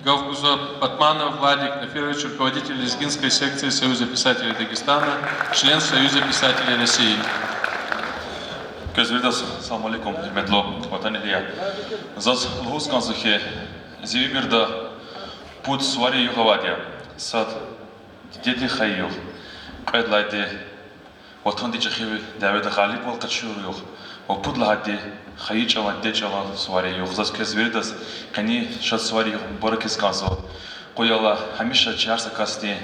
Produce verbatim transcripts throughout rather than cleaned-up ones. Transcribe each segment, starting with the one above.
Гаф гузва Батманов Владик Нафирович, руководитель лезгинской секции Союза писателей Дагестана, член Союза писателей России. Квез виридаз салам алейкум, гьуьрметлу ватанэгьлияр. Заз лугьуз кӀанзава хьи, зи уьмуьрда пуд сувари югъ авайди я. Сад дидедин хайи югъ, кьвед лагьайди Ватандин чӀехи дяведа гъалибвал къачур югъ ва пуд лагьайди хайи чӀалан, дидед чӀалан сувари югъ. Заз квез виридаз къенин шад сувари югъ мубаракиз кӀанзава. Къуй Аллагь, гьамиша чи гьар са касдин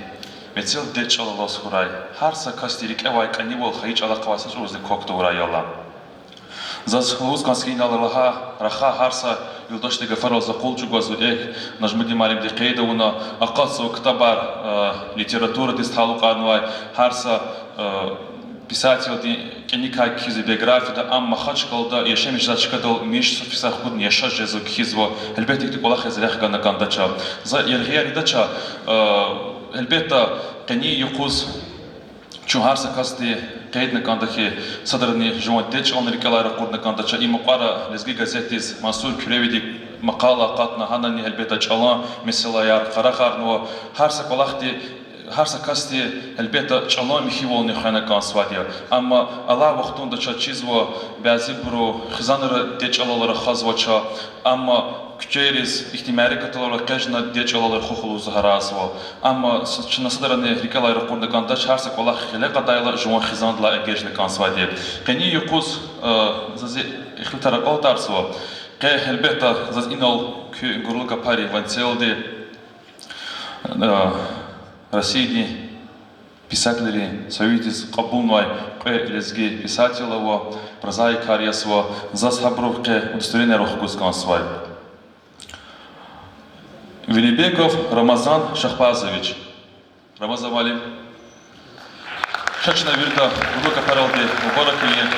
мецел дидед чӀал алаз хьурай, гьар са касдин рикӀе авай кӀанивал хайи чӀалахъ авай са чӀавузни квахь тавурай, я Аллагь. Заз лугьуз кӀанзава хьи, инал рахай, рахай гьар са юлдашдин гафарал за къул чӀугвазва, эхь, Нажмудин муаллимди къейд авуна, акъатзава ктабар, э, литературадиз талукьарнавай, гьар са, э, писателдин кӀаникай кхьизва биографияда, ам Махачкъалада яшамиш жезвай чкадал миш са фиса хкудна яшамиш жезва кхьизва, гьелбетда, ихьтин кӀвалах яз рехъ гана кӀандач. За яргъияр ийидач, э, гьелбетда, къенин юкъуз чун гьар са касди къейдна кӀанда хьи, садрани жуван дидед чӀални рикӀелай ракъурна кӀандач. И мукьвара Лезги газетдиз Мансур Куьревиди макъала акъатна, гьанани гьелбетда чӀалан месэлаяр къарагъарнава. Гьар са кӀвалахди, гьар са касди гьелбетда чӀалан михьивални хвена кӀанзавайди я. Амма алай вахтунда чаз чизва, бязибуру хизанра дидед чӀалал рахазвач, амма куьчейриз ихьтин мярекатдал ава, экъечӀна дидед чӀалал рахух лугьуз гьарайзава. Амма с-, чна садрани рикӀелай ракъурна кӀандач, гьар са кӀвалах гъиле кьадайла жуван хизандилай эгечӀна кӀанзавайди. Къенин юкъуз, э, заз ихтилатар акьалтӀарзава. Къе гьелбетда заз инал куь гурлу капарин ванцелди, э, Россиядин писателрин союздиз кьабулнавай кьве лезги писатель ава, прозаикар яз ава, заз гьабурув къе удостоверениеяр хгуз кӀанзавай. Велибеков Рамазан Шахбазович. Рамазан муаллим, ша чна вирида гурлу капаралди мубарак ийин.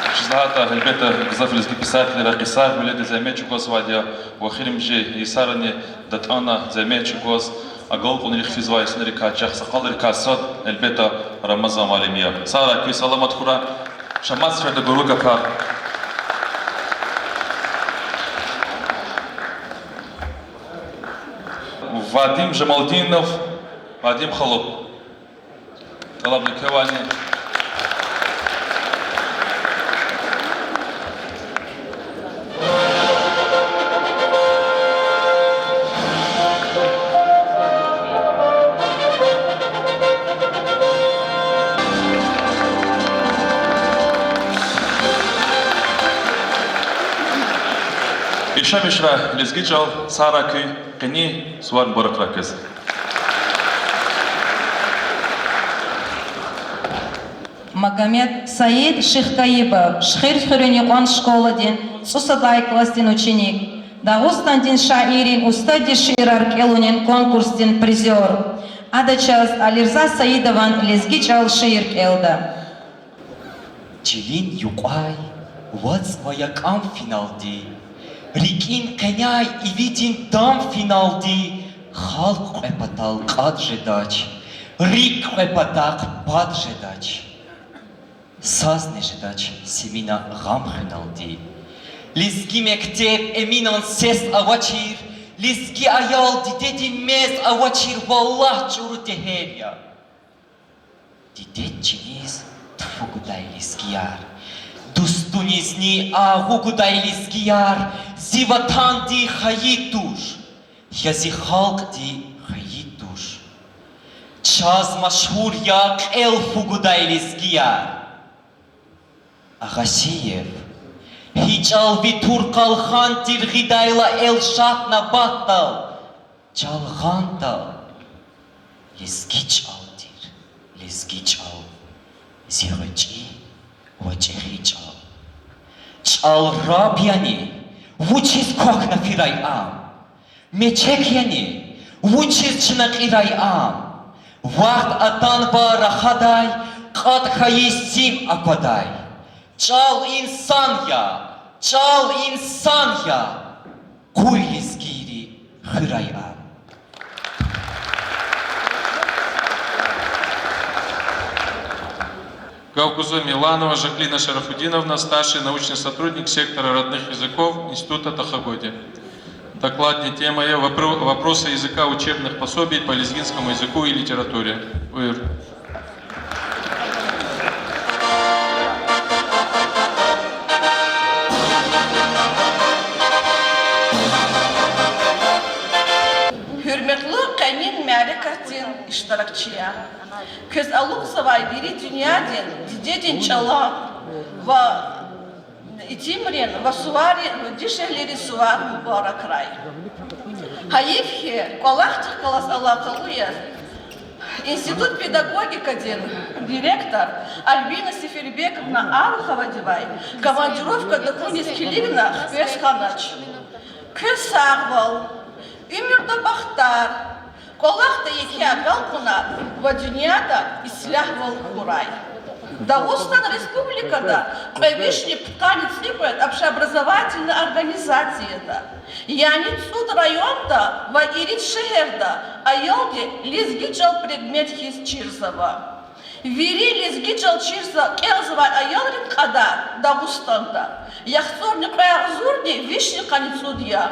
Вучиз лагьайтӀа, гьелбетда, гзаф лезги писателри кьисагъвилелди зегьмет чӀугвазвайди я, ва эхиримжи йисарани датӀана зегьмет чӀугваз, агалкьунрихъ физвай инсанрикай, чахъ сакъалрикай сад, гьелбетда, Рамазан муаллим я. Сагърай куьн, саламат хьурай. Ша мад сеферда гурлу капар. Вадим Жамалдинов, Вадим халу. ТӀалабна квевайни. Яшамиш хьурай лезги чӀал, сагърай куьн, къенин сувар мубаракрай квез. Магомед-Саид Шихкаибов, Шихирзавурун юкьван школадин цӀусадлай классдин ученик, Дагъустандин шаиррин устаддиз шиирар кӀелунин конкурсдин призёр. Ада чаз Алирза Саидован Лезги чӀал шиир кӀелда. Чилин юкьвай вацӀ ва якӀан финалди, рикӀин къеняй ивидин дам финалди, халкь кьве патал кьад жедач, рикӀ кьве патахъ пад жедач. Сазни жедач симина гъам хуьналди. Лезги мектеб Эминан сес авачир, лезги аял дидедин мез авачир, валлагь, чӀуру тегьер я. Дидед чиниз тфу гудай лезгияр, дустунизни агъу гудай лезгияр, зи ватандин хайи туш, я зи халкьдин хайи туш. Чаз машгьур я кьел фу гудай лезгияр. Агъасиев, гьи чӀал ви тур къалхан тир гъидайла Элшад набатдал, чалгъандал. Лезги чӀал тир, лезги чӀал, зи гъвечӀи ва чӀехи чӀал. ЧӀал раб яни, вучиз квахьна фирай ам? Мечек яни, вучиз чна кьирай ам? Вахт атанва рахадай, кьатӀ хьайи сим аквадай. ЧӀал инсан я, чӀал инсан я, къуй лезгийри хуьрай ам. Гаф гузва Миланова Жаклина Шарафутдиновна, старший научный сотрудник сектора родных языков Института Тохо-Годи. Докладный тема я вопро-, вопросы языка, учебных пособий по лезгинскому языку и литературе. Буюр. Гьуьрметлу къенин мярекатдин иштиракчияр! Квез алукьзавай вири дуьньядин дидедин чӀалан ва итимрин ва суварин, дишегьлийрин сувар мубаракрай. Гьайиф хьи, кӀвалахдихъ галаз алакъалу яз, институт педагогикадин директор Альбина Сефербековна Аруховадивай командировкада хьуниз килигна хквез хьанач. Квез сагъвал, уьмуьрда бахтар, кӀвалахда еке агалкьунар ва дуьньяда ислягьвал хьурай. Дагъустан Республикада кьве вишни пудкъанни цӀикьвед общеобразовательный организацияда, яни цӀуд районда ва ирид шегьерда аялди лезги чӀал предмет хьиз чирзава. Вири лезги чӀал чирза-, кӀелзавай аялрин кьадар Дагъустанда яхцӀурни кьве агъзурни вишни къанни цӀуд я.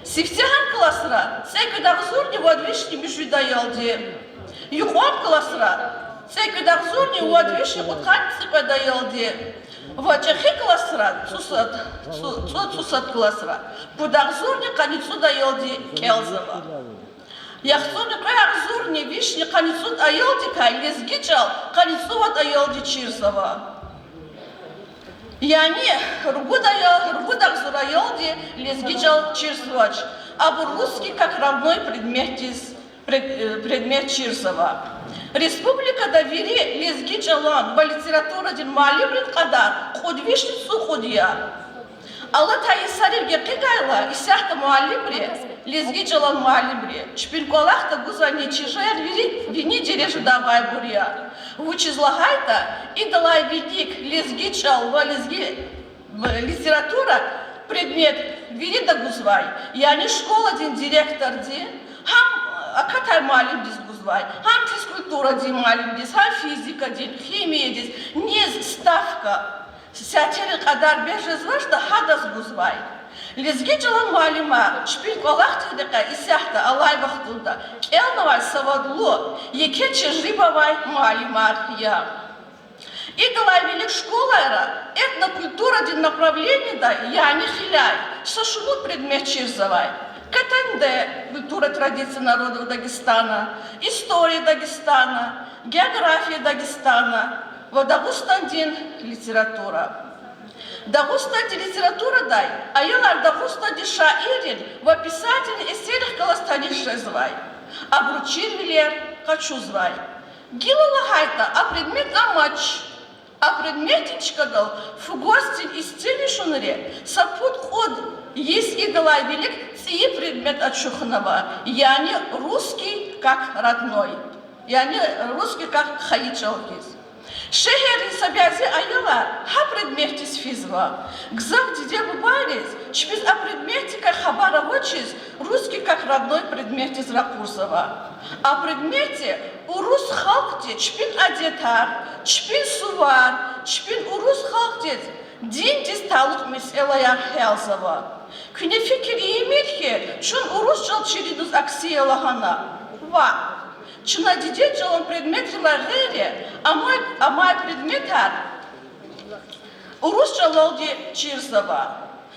Сифтегьан классра цӀекӀуьд агъзурни вад вишни муьжуьд аялди, юкьван классра цӀекӀуьд агъзурни вад вишни кьудкъанни цӀикьвед аялди ва чӀехи классра, цӀусад, цӀу-, цӀу-, цӀусад классра пуд агъзурни къанни цӀуд аялди кӀелзава. ЯхцӀурни кьве агъзурни вишни къанни цӀуд аялдикай лезги чӀал къанни цӀувад аялди чирзава. Яни ругуд ая-, ругуд агъзур аялди лезги чӀал чирзавач, абур русский как родной предметдиз, пред-, э, предмет чирзава. Республикада вири лезги чӀалан ва литературадин муаллимрин кьадар кьуд вишни цӀукьуд я. Алатай йисарив гекъигайла, исятда муаллимри, лезги чӀалан муаллимри чпин кӀвалахда гузвай нетижаяр вири вини дережада авайбур я. Вучиз лагьайтӀа идалай вилик лезги чӀал ва лезги литература предмет вирида гузвай, яни школадин директорди гьам акатай муаллимдиз гузвай, гьам физкультурадин муаллимдиз, гьам физикадин, химиядиз, низ ставка сятерин кьадар бес жезвачтӀа, гьадаз гузвай. Лезги чӀалан муаллимар чпин кӀвалахдин рекьяй исятда алай вахтунда кӀелнавай савадлу, еке тежриба авай муаллимар я. Идалай вилик школайра этнокультурадин направленида, яни хиляй, са шумуд предмет чирзавай: КТНД, культура, традиции народов Дагестана, история Дагестана, география Дагестана ва Дагъустандин литература. Дагъустандин литературадай аялар Дагъустандин шаиррин ва писателрин эсеррихъ галаз таниш жезвай, абурун чирвилер къачузвай. Гила лагьайтӀа, а предмет амач. А предметдин чкадал ФГОС-дин истивишунри са пуд-кьуд йис идалай вилик цӀийи предмет ачухнава, яни русский как родной, яни русский как хайи чӀал хьиз. Шегьеррин са бязи аялар гьа предметдиз физва. Гзаф диде-бубайриз чпиз а предметдикай хабар авачиз русский как родной предметдиз ракъурзава. А предметди урус халкьди чпин адетар, чпин сувар, чпин урус халкьдиз, диндиз талукь месэлаяр гьялзава. Куьне фикир ийимир хьи, чун урус чӀал чируназ акси я лагьана. Ваъ, чна дидед чӀалан предметрилай гъейри амай, амай предметар урус чӀалалди чирзава.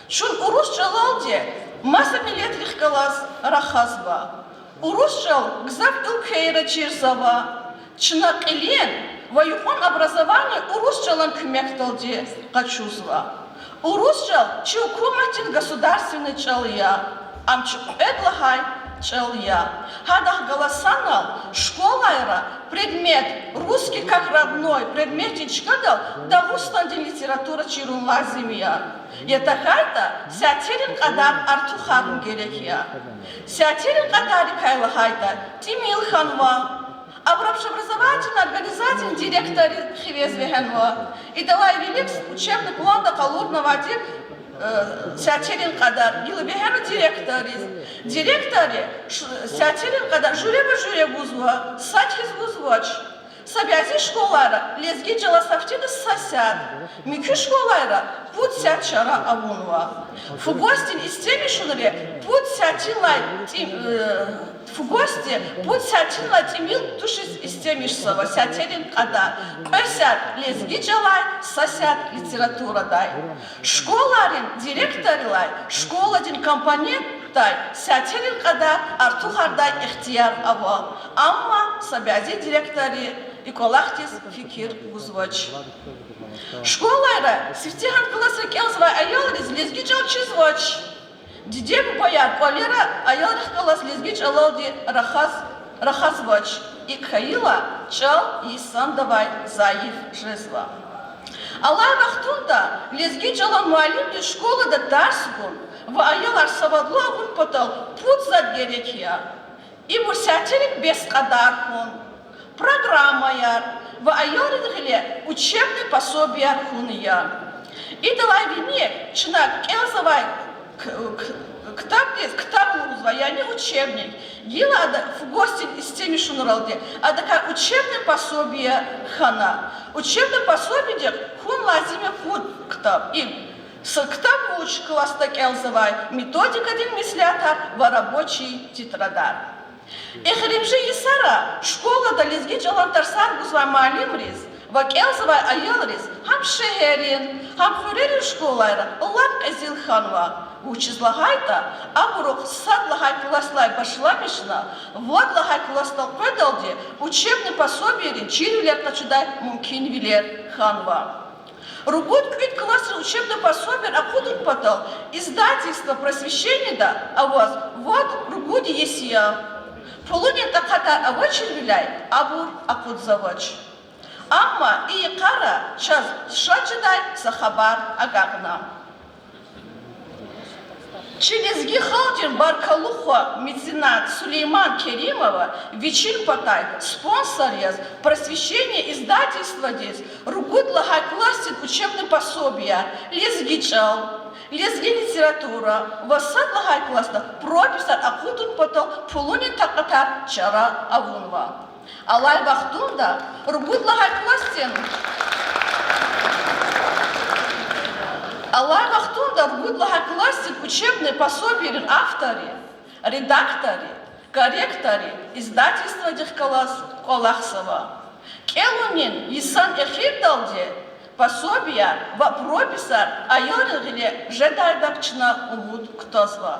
Чун урус чӀалалди маса миллетрихъ галаз рахазва. Урус чӀал гзаф уьлквейра чирзава. Чна кьилин ва юкьван образование урус чӀалан куьмекдалди къачузва. Урус чӀал чи гьукуматдин государственный чӀал я, ам чи кьвед лагьай чӀал я. Гьадахъ галаз санал школайра предмет русский как родной предметдин чкадал Дагъустандин литература чирун лазим я. Я тахьайтӀа, сятерин кьадар артухарун герек я. Сятерин кьадаррикай лагьайтӀа, тӀимил хьанва. Абур общеобразовательный организациядин директорри хивез вегьенва. Идалай вилик учебный планда къалурнавайди, э, сятерин кьадар гила вегьена директорриз. Директорри ш-, сятерин кьадар жуьреба-жуьре гузва, сад хьиз гузвач. Са бязи школайра лезги чӀалаз сифтени са сят, муькуь школайра пуд сят чара авунва. ФГОС-дин истемишунри пуд сятинлай тӀи-, э, ФГОС-ди пуд сятинлай тӀимил тушиз истемишзава сятерин кьадар: кьве сят лезги чӀалай, са сят литературадай. Школайрин директоррилай школадин компонентдай сятерин кьадар артухардай ихтияр ава, амма са бязи директорри и кӀвалахдиз фикир гузвач. Школайра сифтегьан классра кӀелзавай аялриз лезги чӀал чизвач. Диде-бубаяр кӀвалера аялрихъ галаз лезги чӀалалди рахаз-, рахазвач. ИкӀ хьайила, чӀал йисандавай зайиф жезва. Алай вахтунда лезги чӀалан муаллимди школада тарс гун ва аялар савадлу авун патал пуд затӀ герек я. Ибур сятерик бес кьадар хьун, программаяр ва аялрин гъиле учебный пособияр хьун я. Идалай вине чна кӀелзавай к-, к-, ктабдиз ктаб лугьузва, яни учебник. Гила ада ФГОС-дин истемишунралди адакай учебный пособие хьана. Учебный пособиедихъ хьун лазим я пуд ктаб: и с-, ктаб вуч классда кӀелзавай, методикадин меслятар ва рабочий тетрадар. Эхиримжи йисара школада лезги чӀалан тарсар гузвай муаллимриз ва кӀелзавай аялриз гьам шегьеррин, гьам хуьрерин школайра лап кьезил хьанва. Вучиз лагьайтӀа абурухъ сад лагьай классдилай башламишна вад лагьай классдал къведалди учебный пособийрин чирвилер къачудай мумкинвилер хьанва. Ругуд-кӀуьд классрин учебный пособияр акъудун патал издательство Просвещениеда аваз вад-ругуд йис я. Пулунин такьатар авачирвиляй абур акъудзавач. Амма и йикъара чаз шад жедай са хабар агакьна. Чи лезги халкьдин баркаллу хва, меценат Сулейман Керимова вичин патай спонсор яз Просвещение издательстводиз ругуд лагьай классдин учебный пособияр лезги чӀал, лезги литература ва сад лагьай классда прописар акъудун патал пулунин такьатар чара авунва. Алай вахтунда ругуд лагьай классдин, алай вахтунда ругуд лагьай классдин учебный пособийрин авторри, редакторри, корректорри издательстводихъ галаз кӀвалахзава. КӀелунин йисан эхирдалди пособияр ва прописар аялрин гъиле жедайдак чна умуд кутазва.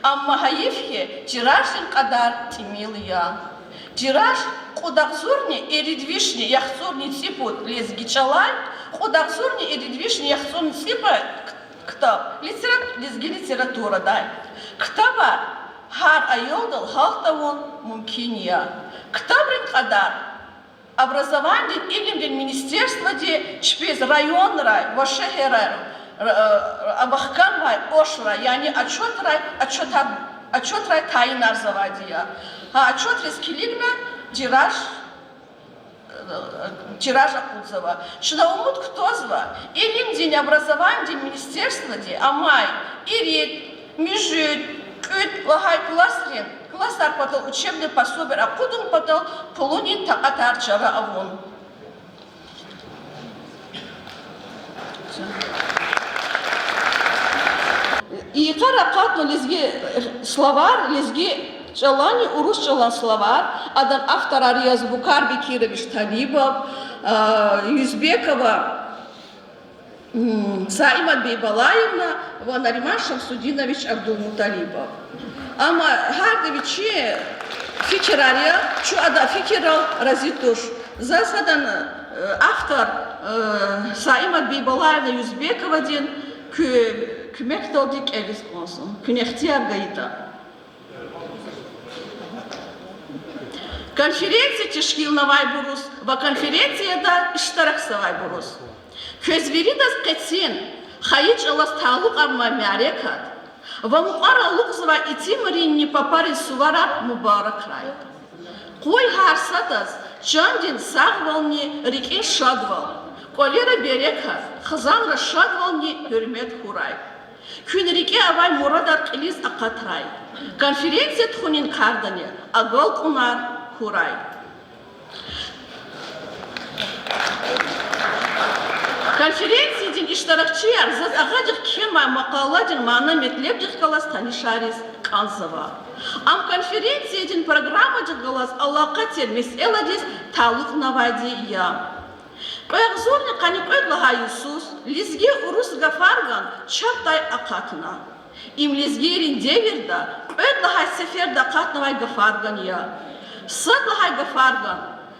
Амма гьайиф хьи, тираждин кьадар тӀимил я. Тираж кьуд агъзурни ирид вишни яхцӀурни цӀипуд лезги чӀалай, кьуд агъзурни ирид вишни яхцӀурни цӀипуд к-, ктаб литера-, лезги литературадай. Ктабар гьар аялдал гьалт тавун мумкин я. Ктабрин кьадар образованидин, илимдин министерстводи чпиз районрай ва шегьеррай, э, вахканвай ошрай, яни отчётрай, отчётар-, отчётрай тайинарзавайди я. Гьа отчётриз килигна тираж, э, тираж акъудзава. Чна умуд кутазва илимдин, образованидин министерстводи амай ирид, муьжуьд, кӀуьд лагьай классрин, классар патал учебный пособияр акъудун патал пулунин такьатар чара авун. И йикъара акъатна лезги словарь, лезги чӀаланни урус чӀалан словарь, адан авторар яз Букар Бекирович Талибов, а, Юзбекова М, Саимат Бейбалаевна ва Нариман Шамсудинович Абдулмуталибов. Амма гьарда вичин фикирар я, чун адан фикиррал рази туш. Заз гьадан, э, автор, э, Саимат Бейбалаевна Юзбековадин куь-, куьмекдалди кӀелиз кӀанзава, куьне ихтияр гайитӀа. Конференция тешкилнавайбуруз ва конференцияда иштиракзавайбуруз. Квез виридаз къецин хайи чӀалаз талукь авай мярекат ва мукьвара алукьзавай итимринни папарин суварар мубаракрай. Къуй гьар садаз чандин сагъвални рикӀин шадвал, кӀвалера берекат, хизанра шадвални гьуьрмет хьурай. Куьн рикӀе авай мурадар кьилиз акъатрай. Конференция тухунин кардани агалкьунар хьурай. Конференциядин иштиракчияр заз агъадихъ кхьенвай макъаладин мана-метлебдихъ галаз танишариз кӀанзава. Ам конференциядин программадихъ галаз алакъа тир месэладиз талукьнавайди я. Кьве агъзурни къанни кьвед лагьай йисуз лезги-урус гафарган чапдай акъатна. Им лезгийрин девирда кьвед лагьай сеферда акъатнавай гафарган я. Сад лагьай гафарган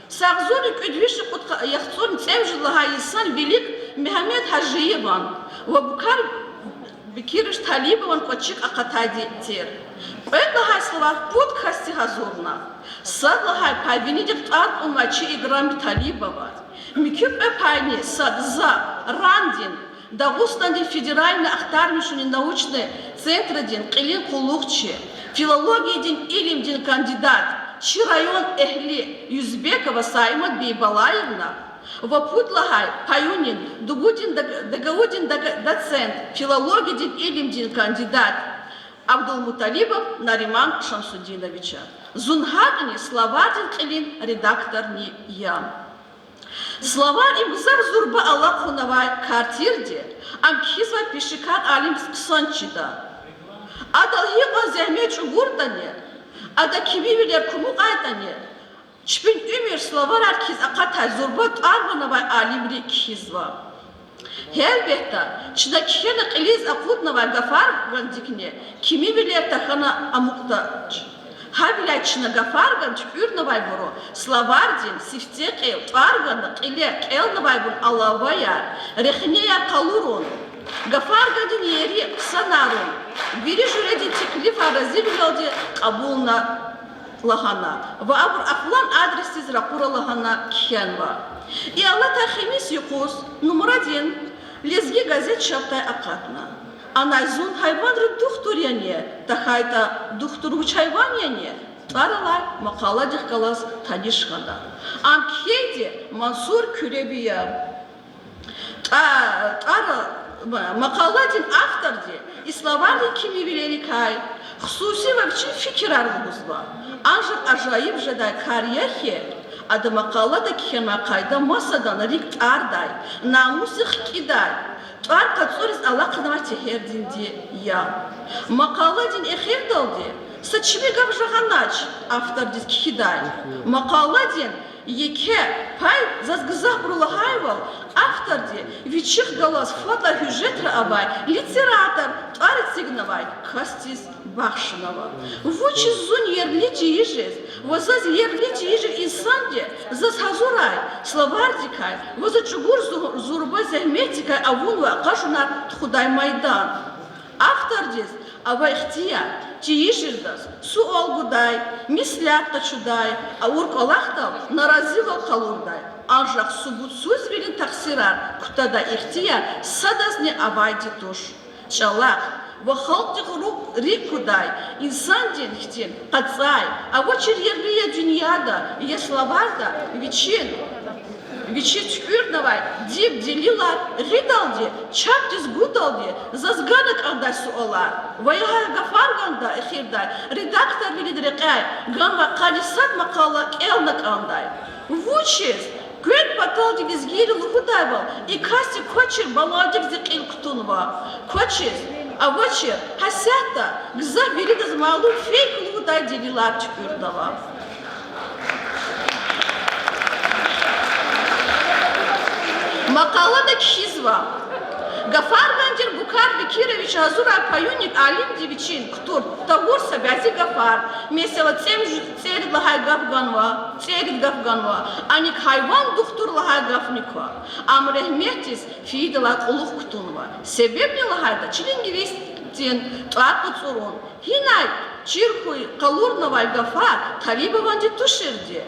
са агъзурни кӀуьд вишни кьудкъа-, яхцӀурни цӀемуьжуьд лагьай йисан вилик Мегьамед Гьажиеван ва Букар Бекирович Талибован кӀвачик акъатайди тир. Кьвед лагьай словарь пуд касди гьазурна. Сад лагьай пай винидихъ тӀвар кьунвай чи играми Талибова. Муькуь кьве пайни сад за РАНдин, Дагъустандин федеральный ахтармишунин научный центрдин кьилин къуллугъчи, филологиядин илимдин кандидат, чи район эгьли Юзбекова Саимат Бейбалаевна ва пуд лагьай паюнин ДГУ-дин дог-, ДГУ-дин дог-, доцент, филологиядин илимдин кандидат Абдулмуталибов Нариман Шамсудиновича. Зун гьакӀни словардин кьилин редакторни я. Словарь им гзаф зурба алахъунавай кар тирди, ам кхьизвай пешекар алимдиз хъсан чида. Адал гьикьван зегьмет чӀугуртӀани, ада кимивилер кумукьайтӀани, чпин уьмуьр словарар кхьиз акъатай зурба тӀвар-ван авай алимри кхьизва. Гьелбетда, чна кхьена кьилиз акъуднавай гафаргандикни кимивилер тахьана амукьдач. Гьавиляй чна гафаргантӀуьрнавайбуру словардин сифте кьил тӀвар-ванни кьиле кӀелнавайбурун алаваяр, рехнеяр къалурун, гафаргандин ери хъсанарун, вири жуьредин теклифар разивилелди кьабулна лагьана ва абур акьван адресдиз ракъура лагьана кхьенва. И алатай хемис юкъуз нумрадин Лезги газет чапдай акъатна. Анай зун гьайванрин духтур яни, тахьайтӀа духтур вуч гьайван яни тӀвар алай макъаладихъ галаз таниш хьана. Ам кхьейди Мансур Куьреви я. ТӀа-, тӀвар-, макъаладин авторди и словардин кимивилерикай хсуси ва вичин фикирар лугьузва. Анжах ажайиб жедай кар я хьи, ада макъалада кхьенвай къайда масадан рикӀ тӀардай, намусдихъ хкидай, тӀвар къачуриз алахънавай тегьердинди я. Макъаладин эхирдалди са чими гаф жагъанач автордиз кхьидай. Макъаладин еке пай, заз гзафбуру лагьайвал, авторди вичихъ галаз фадлай гьуьжетра авай литератор тӀвар эцигнавай касдиз бахшнава. Вучиз зун ерли тийижиз ва заз ерли тийижир инсанди заз гьазурай словардикай ва за чӀугур зу-, зурба зегьметдикай авунвай къачунар тухудай майдан? Автордиз ава ихтияр тийижирдаз суал гудай, меслят къачудай, авур кӀвалахдал наразивал къалурдай. Анжах субутсузвилин тахсирар кутадай ихтияр садазни авайди туш. ЧӀалахъ ва халкьдихъ рикӀ кудай инсандин хьтин къацӀай, авачир ерли я дуьньяда, я словарда вичин вичиз туькӀуьрнавай диб делилар гъидалди, чапдиз гудалди заз гана кӀандай суалар. Ва я гьа гафарганда эхирдай редакторвилин рекьяй ганвай къанни сад макъала кӀелна кӀандай. Вучиз? Квен паталди лезгийри лугьудайвал, и касди квачир баладик зи кьил кутунва. Квачиз, авачир, гьасятда гзаф виридаз малум фейк лугьудай делилар туькӀуьрнава. Макъалада кхьизва: гафарган тир Букар Бекирович гьазурай паюник алимди вичин кутур тавур са бязи гафар, месела, цӀемуьжуьд цӀерид лагьай гаф ганва, цӀерид гаф ганва, аник гьайван духтур лагьай гафни ква. Ам регьметдиз фейидалай кьулухъ кутунва. Себебни лагьайтӀа чи лингвистдин тӀвар къачурун, гьинай чир хьуй къалурнавай гафар Талибованди туширди.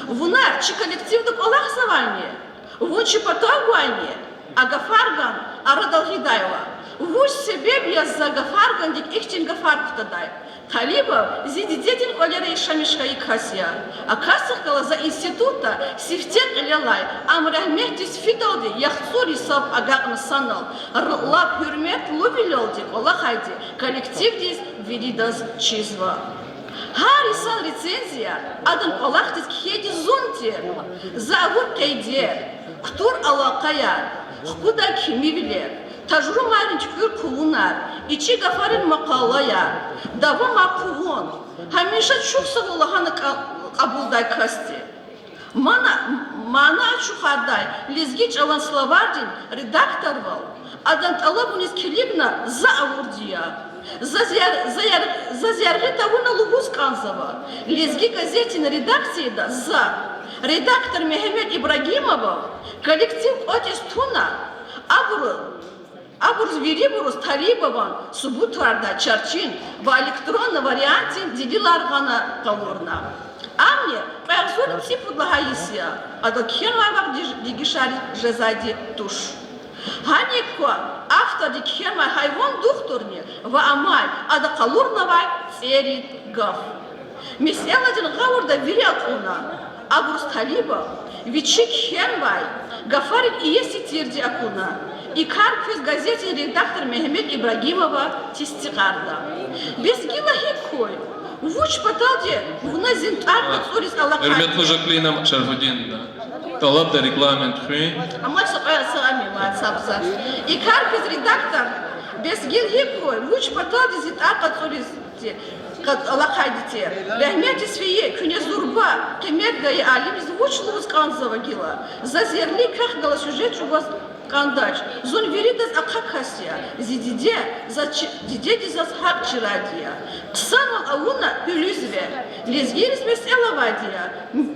Вуна чи коллективда кӀвалахзавайни? Вун чи патав гвайни? А гафарган арадал гъидайла, вуч себеб яз за гафаргандик ихьтин гафар кутадай? Талибов зи дидедин кӀвалера яшамиш хьайи кас я. А касдихъ галаз за институтда сифте кьилелай, ам регьметдиз фидалди яхцӀур йисав агакьна санал, р-, лап гьуьрметлувилелди кӀвалахайди коллективдиз виридаз чизва. Гьар йисан рецензия адан кӀвалахдиз кхьейди зун тир. За авур къейдер, кутур алакъаяр, Хкудай кимивилер, тажрумайрин туькӀуьр кулунар, ичӀи гафарин макъалаяр, давамар кулун, гьамиша чухсагъул лагьана кӀа-, кьабулдай касди. Мана, мана ачухардай лезги чӀалан словардин редакторвал, адан тӀалабуниз килигна за авурди я. Заз яр-, за яр-, заз яргъи тавуна лугьуз кӀанзава: Лезги газетдин редакцияда за, редактор Мегьамед Ибрагимовав коллектив кӀватӀиз туна, абуру, абуруз вирибуруз Талибован субутардай чарчин ва электронный вариантдин делилар гъана къалурна. Амни кьве агъзурни цӀипуд лагьай йис я, адал кхьенвай вахт дегиш-, дегишариз жезвайди туш. Гьаник ква, авторди кхьенвай Гьайван духтурни ва амай, ада къалурнавай цӀерид гаф. Месэладин гъавурда вири акьуна, абуруз Талибов вичи кхьенвай гафарин иеси тирди акуна. И кар квез газетдин редактор Мегьамед Ибрагимова тестикьарда. Бес гила гьикӀ хьуй? Вуч паталди вуна зи ятӀа кьуьлиз алакьай? Гьуьрметлу Жаклина Шарфудиновна, тӀалабда регламент хуьн. Амма са кьве са ами ва са абзац. И кар квез редактор, бес гила гьикӀ хьуй? Вуч паталди зи ятӀа кьуьлиз алакьайди тир? Рагьметдиз фейи, куьне зурба къимет гайи алимдиз вуч лугьуз кӀанзава гила? Заз ерли квехъ галаз сюжет чӀугваз кӀандач. Зун виридаз ахъа кас я. Зи диде, заз чи-, дидеди заз гьакӀ чирайди я. Хъсанвал авуна гьуьлуьзве. Лезгийриз месэла авайди я.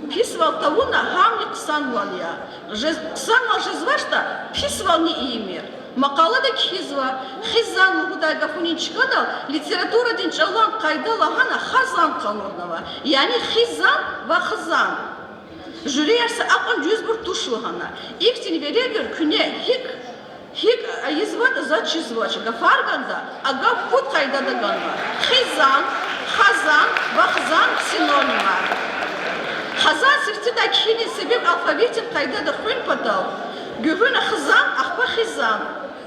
Писвал тавуна гьамни хъсанвал я. Жез-, хъсанвал жезвачтӀа, писвални ийимир. Макъалада кхьизва: хизан лугьудай гафунин чкадал литературадин чӀалан къайда лагьана хазан къалурнава, яни хизан ва хзан. Жюрияр са акьван дуьзбур туш лагьана. Ихьтин веревир куьне гьикӀ, гьикӀ ийизватӀа заз чизвач. Гафар гана, а гаф пуд къайдада ганва: хизан, хазан ва хзан синонимар. Хазан сифтедай кхьинин себеб алфавитдин къайдада хуьн патал гуьгъуьна хзан, ахпа хизан.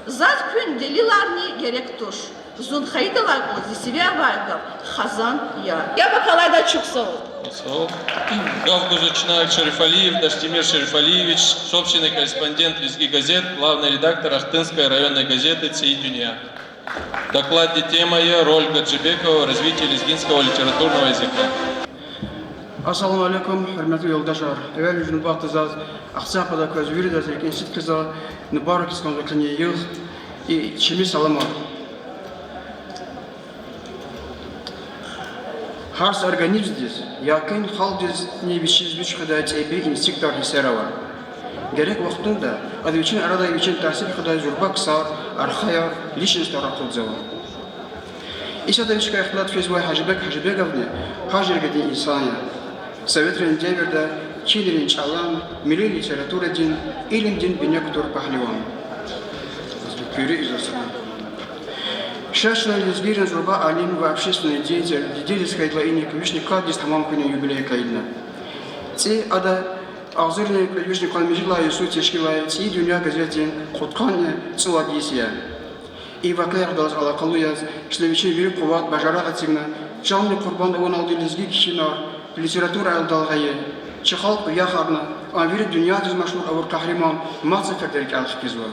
Заз куьн делиларни герек туш. Зун хайидалай кьулухъ зи сиве авай гаф хазан я. Я бакалайда чухсагъул. Гаф гузва чна Шарифалиев Дастемир Шарифалиевич, собственный корреспондент Лезги газет, главный редактор Ахтынской районной газеты ЦӀийи дуьнья. Докладдин тема я: роль Гаджибекова в развитии лезгинского литературного языка. Ассаламу алейкум, гьуьрметлу юлдашар. Эвелни нубатда заз, Ахцегьпада квез виридаз рикӀин сидкьидай мубаракиз кӀанзава къенин югъ, и чими саламар. Гьар са организмдиз, якӀин халкьдизни вичиз вич хуьдай тӀебии инстинктар, гьиссер ава. Герек вахтунда ада вичин арадай вичин таъсир хуьдай зурба ксар, архаяр, личностар ракъурзава. Исятда вичикай ихтилат физвай Гьажибек Гьажибековни гьа жергедин инсан я. Советрин девирда чинрин чӀалан, милли литературадин, илимдин бине кутур пагьливан. Куьруь иза са. Ша чна лезгийрин зурба алим ва общественный деятель, дидедиз хьайидалай инихъ вишни кьве йис тамам хьунин юбилей къейдна. ЦӀи ада агъзурни кьве вишни къанни вижедилай йисуз тешкилай ЦӀийи дуьнья газетдин кьудкъанни цӀувад йис я. И вакъиайралди алакъалу яз, чна вичин вири къуват, бажарагъ эцигна, чални къурбанд авуналди лезги кхьинар, литература аялдал гъайи, чи халкь уяхарна, ам вири дуьньядиз машгьур авур къагьриман мад сеферда рикӀел хкизва.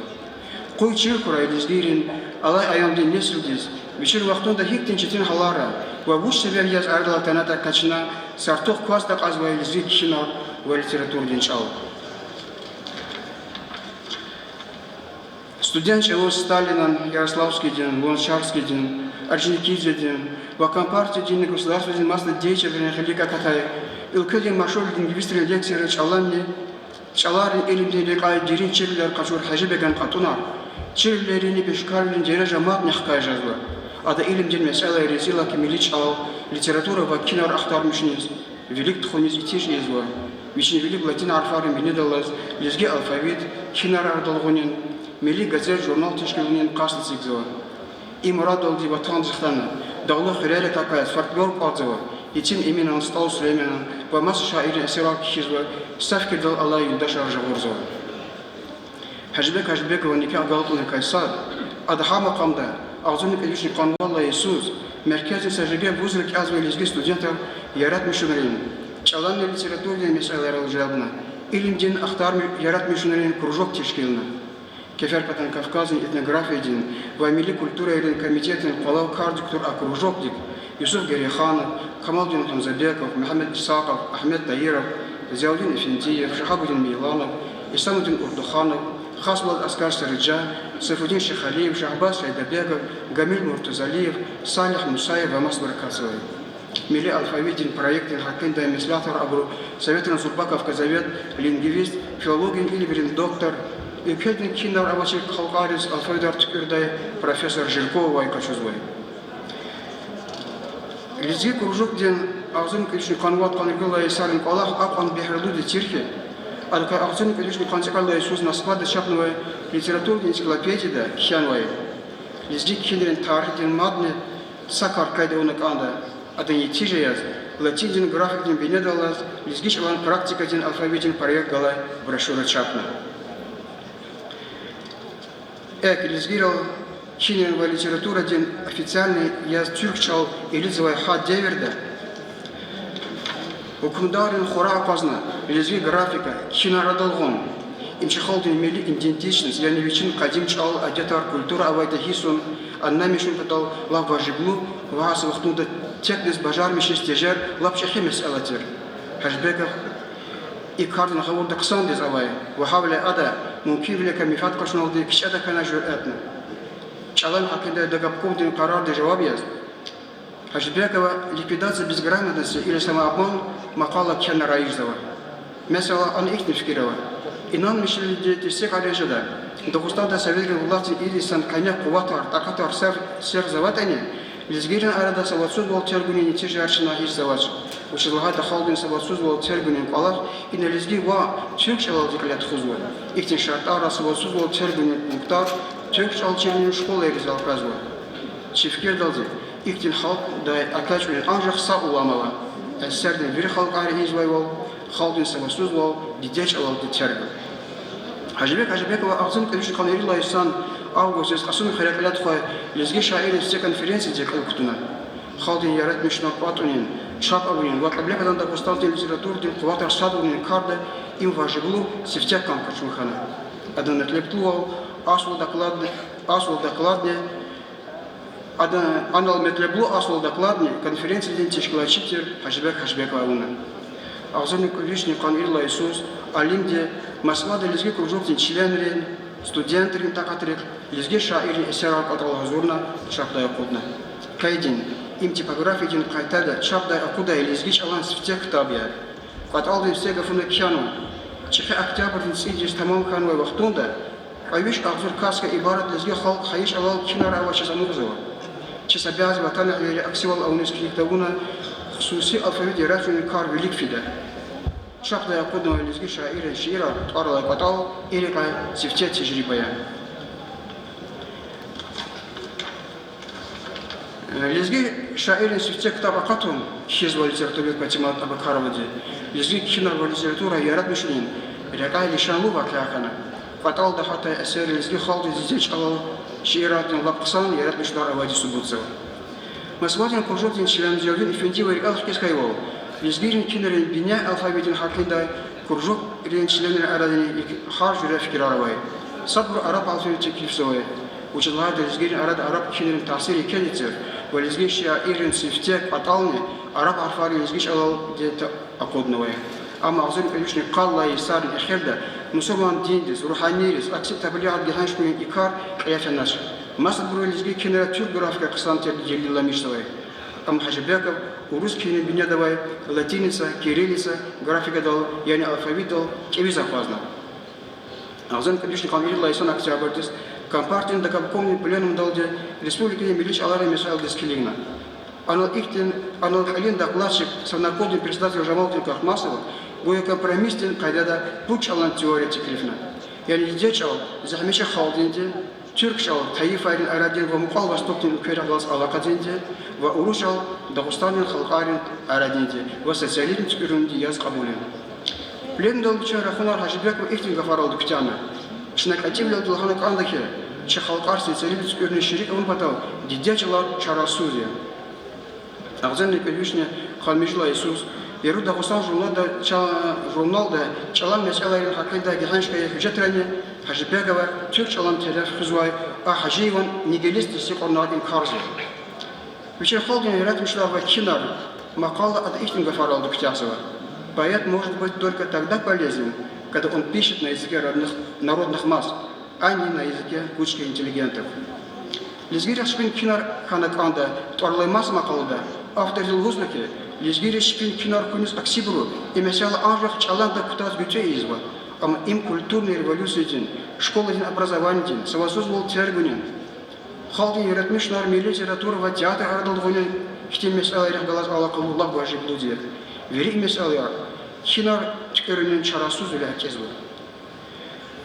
Къуй чир хьурай лезгийрин алай аямдин несилдиз, вичин вахтунда гьихьтин четин гьалара ва вуч себеб яз арадал атанатӀа экъечӀна са артух кваз такьазвай лезги кхьинар ва литературадин чӀал. Студент чӀавуз Сталинан, Ярославскийдин, Луначарскийдин, Орджоникидзедин ва компартиядинни государстводин маса деятелрин кьилик акатай, уьлкведин машгьур лингвистрин лекцияра чӀаланни, чӀаларин илимдин рекьяй дерин чирвилер къачур Гьажибеган кьатӀунар, чирвилеринни пешекарвилин дережа мадни хкаж жезва. Ада илимдин месэлайриз, иллаки милли чӀал, литература ва кхьинар ахтармишуниз, вилик тухуниз итиж ийизва. Вичин вилик латин гьарфарин бинедаллаз лезги алфавит, кхьинар арадал гъунин, милли газет-журнал тешкилунин къаст эцигзава. И мураддалди ватандиз хтана, дагълух хуьрерик акваз фольклор кӀватӀзава, Етим Эминан, СтӀал Сулейманан ва маса шаиррин эсерар кхьизва, са фикирдал алай юлдашар жагъурзава. Гьажибек Гьажибекован никӀ агалтӀунрикай сад, ада гьа макьамда агъзурни кӀвализни къанни вад лагьай йисуз меркездин са жерге вузра кӀелзавай лезги студентар яратмишунрин, чӀаланни литературадин месэлайрал желбна, илимдин ахтарми-, яратмишунрин кружок тешкилна. Кеферпатан Кавказдин этнографиядин ва милли культурайрин комитетдин къвалав кардик тур а кружокдик Юсуф Герейханов, Камалдин Гьамзабеков, Мегьамед Исакъов, Агьмед Таиров, Зиявдин Эфендиев, Шагьабудин Мейланов, Исамудин Урдуханов, хас галаз Аскар Сарыджа, Сайфудин Шихалиев, Шагьбаз Сайдабеков, Гамил Муртузалиев, Салигь Мусаев ва масабур акатзавай. Милли алфавитдин проектдин гьакъиндай меслятар абур советрин зурба кавказовед, лингвист, филологиядин илимрин доктор, уьлкведин кинар авачир халкьариз алфавитар туькӀуьрдай профессор Жирковавай къачузвай. Лезги кружокдин агъзурни кӀуьд вишни къанни вад-къанни виридалай йисарин кӀвалах акьван бегьерлуди тир хьи, адакай агъзурни кӀуьд вишни къанни цӀикьведалай йисуз Москвада чапнавай литературадин энциклопедияда кхьенвай: лезги кхьинрин тарихдин мадни са кар къейд авуна кӀанда, адан нетижа яз, латиндин графикадин бинедаллаз лезги чӀалан практикадин алфавитдин проект галай брошюра чапна. ЭкӀ, лезгийрал кхьинрин ва литературадин официальный яз туьрк чӀал илидзавай гьа девирда гьукумдаррин хура акъвазна лезги графика, кхьинар арадал гъун, им чи халкьдин милли идентичность, яни вичин къадим чӀал, адетар, культура авайди гьиссун, аннамишун патал лап важиблу ва гьа са вахтунда текдиз бажармишиз тежер лап чӀехи месэла тир. Гьажибеков и кардин гъавурда хъсандиз авай ва гьавиляй ада мумкинвиликай менфят къачуналди кичӀеда хьана жуьретна. ЧӀалан гьакъиндай Дагобкомдин къарардиз жаваб яз, Гьажибекова «Ликвидация безграмотности или самообман» макъала кхьена раижзава. Месела, ана ихьтин фикир ава: инанмишвилиди тестикьарин жеда, Дагъустанда советрин властдин ийиз йисан къене къуватар, такьатар сер-, серзаватӀани, лезгийрин арада савадсузвал тергунин нетижаяр чна гьиссзавач. Вучиз лагьайтӀа халкьдин савадсузвал тергунин кӀвалах ина лезги ва туьрк чӀалалди кьиле тухузва. Ихьтин шартӀарра савадсузвал тергунин пунктар туьрк чӀал чирунин школайриз элкъвезва. Чи фикирдалди, ихьтин халкьдай экъечӀунин анжах са улам ава: эсердин вири халкьари ийизвайвал, халкьдин савадсузвал дидед чӀалалди тергун. Гьажибек Гьажибекова агъзурни кӀуьд вишни къанни ирид лагьай йисан августдиз Кьасумхуьре кьиле тухвай лезги шаиррин сифте конференциядиз кьил кутуна. Халкьдин яратмишунар кӀватӀунин, чап авунин ва кьиблепатан Дагъустандин литературадин къуватар садавунин карда им важиблу сифте кам къачун хьана. Адан метлеблувал асул докладни, асул докладни, ада-, анал метлеблу асул докладни конференциядин тешкилатчи тир Гьажибек Гьажибекова авуна. Агъзурни кӀуьд вишни къанни ирид лагьай йисуз алимди Москвада лезги кружокдин членрин, студентрин такьатрихъ лезги шаиррин эсерар кӀватӀал гьазурна, чапдай акъудна. Къейдин, им типографиядин къайдада чапдай акъудай лезги чӀалан сифте ктаб я. КӀватӀалдин сифте гафуна кхьенва: чӀехи октябрдин цӀийидиз тамам хьанвай вахтунда кьве виш агъзур касдикай ибарат лезги халкь хайи чӀалал кхьинар авачиз амукьзава. Чи са бязи ватанэгьлийри аксивал авуниз килиг тавуна, хсуси алфавит яратмишунин кар вилик фида. Чапдай акъуднавай лезги шаиррин шиирар тӀвар алай кӀватӀал и рекьяй сифте тежриба я. Лезги шаиррин сифте ктаб акъатун, кхьизва литературовед Патимат Абакаровади, лезги кхьинар ва литература яратмишунин рекьяй лишанлу вакъиа хьана. КӀватӀалда гьатай эсерри лезги халкьдин дидед чӀалал шииратдин лап хъсан яратмишунар авайди субутзава. Москвадин кружокдин член Зиявдин Эфендиева рикӀел хкиз хьайивал, лезгийрин кхьинрин бине алфавитдин гьакъиндай кружокдин членрин арадани гьар жуьре фикирар авай. Садбуру араб алфавит теклифзавай, вучиз лагьайтӀа лезгийрин арада араб кхьинрин таъсир екеди тир ва лезги шаиррин сифте кӀватӀални араб гьарфари лезги чӀалалди акъуднавай. Амма агъзурни кӀуьд вишни къад лагьай йисарин эхирда мусурман диндиз, ругьанийриз акси таблигъат гегьенш хьунин и кар кьиле фенач. Масадбуру лезги кхьинра туьрк графика хъсан тирди гьелелламишзавай. Амма Гьажибеков урус кхьинрин бинедавай латиница, кириллица графикадал, яни алфавитдал кӀевиз акъвазна. Агъзурни кӀуьд вишни къанни ирид лагьай йисан октябрдиз Компартиядин Дагобкомдин пленумдалди республикадин милли чӀаларин месэлайриз килигна. Анал ихьтин, анал кьилин докладчик, Совнаркомдин председатель Жамалдин Кахмасова гуя компромиссдин къайдада пуд чӀалан теория теклифна. Яни дидед чӀал зегьмечи халкьдинди, туьрк чӀал тайифайрин арадин ва мукьвал Востокдин уьлквейрихъ галаз алакъадинди ва урус чӀал Дагъустандин халкьарин арадинди ва социализм туькӀуьрунди яз кьабулна. Пленумдалди вичин рахунар Гьажибекова ихьтин гафаралди куьтягьна: чна кьетӀивилелди лагьана кӀанда хьи, чи халкьар социализм туькӀуьрунин шерик авун патал дидед чӀалар чарасуз я. Агъзурни кӀуьд вишни къанни виш лагьай йисуз Яру Дагъустан журналда ча-, журналда чӀалан месэлайрин гьакъиндай гегьенш хьайи гьуьжетрани Хажибекова туьрк чӀалан тереф хуьзвай а Хажиеван нигилист лезги кьунар инкарзава. Вичин халкьдин яратмишунар ва кинар макъалада ада ихьтин гафар алуд куьтягьзава: Поэт может быть только тогда полезен, когда он пишет на языке родных, народных масс, а не на языке кучки интеллигентов. Лезгийрихъ чпин кинар хьана кӀанда тӀвар алай маса макъалада, авторди лугьузва хьи, лезгийриз чпин кинар хьуниз аксибуру и месэла анжах чӀаланда кутаз гуьцӀуь ийизва, амма им культурный революциядин, школадин образованидин, савадсузвал тергунин, халкьдин яратмишунар милли литература ва театр арадал гъунин хьтин месэлайрихъ галаз алакъалу лап важиблуди я. Вири и месэлаяр кинар туькӀуьрунин чарасузвиле акӀизва.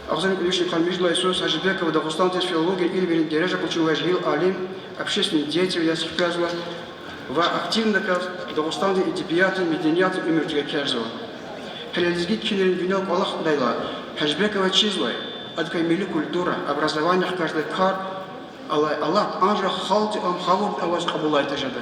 Агъзурни кӀуьд вишни къанни вижедилай йисуз Хажибекова Дагъустандиз филологиядин илимрин дережа къачунвай жегьил алим, общественный деятель яз хквезва ва активноказ Дагъустандин эдебиятдин, медениятдин уьмуьрдив экечӀзава. Гьеле лезги кинарин винел кӀвалахдайла, Хажибекова чизвай, адакай милли культура, образование хкаждай кар алай алат анжах халкьди ам гъавурда аваз кьабулай тежеда.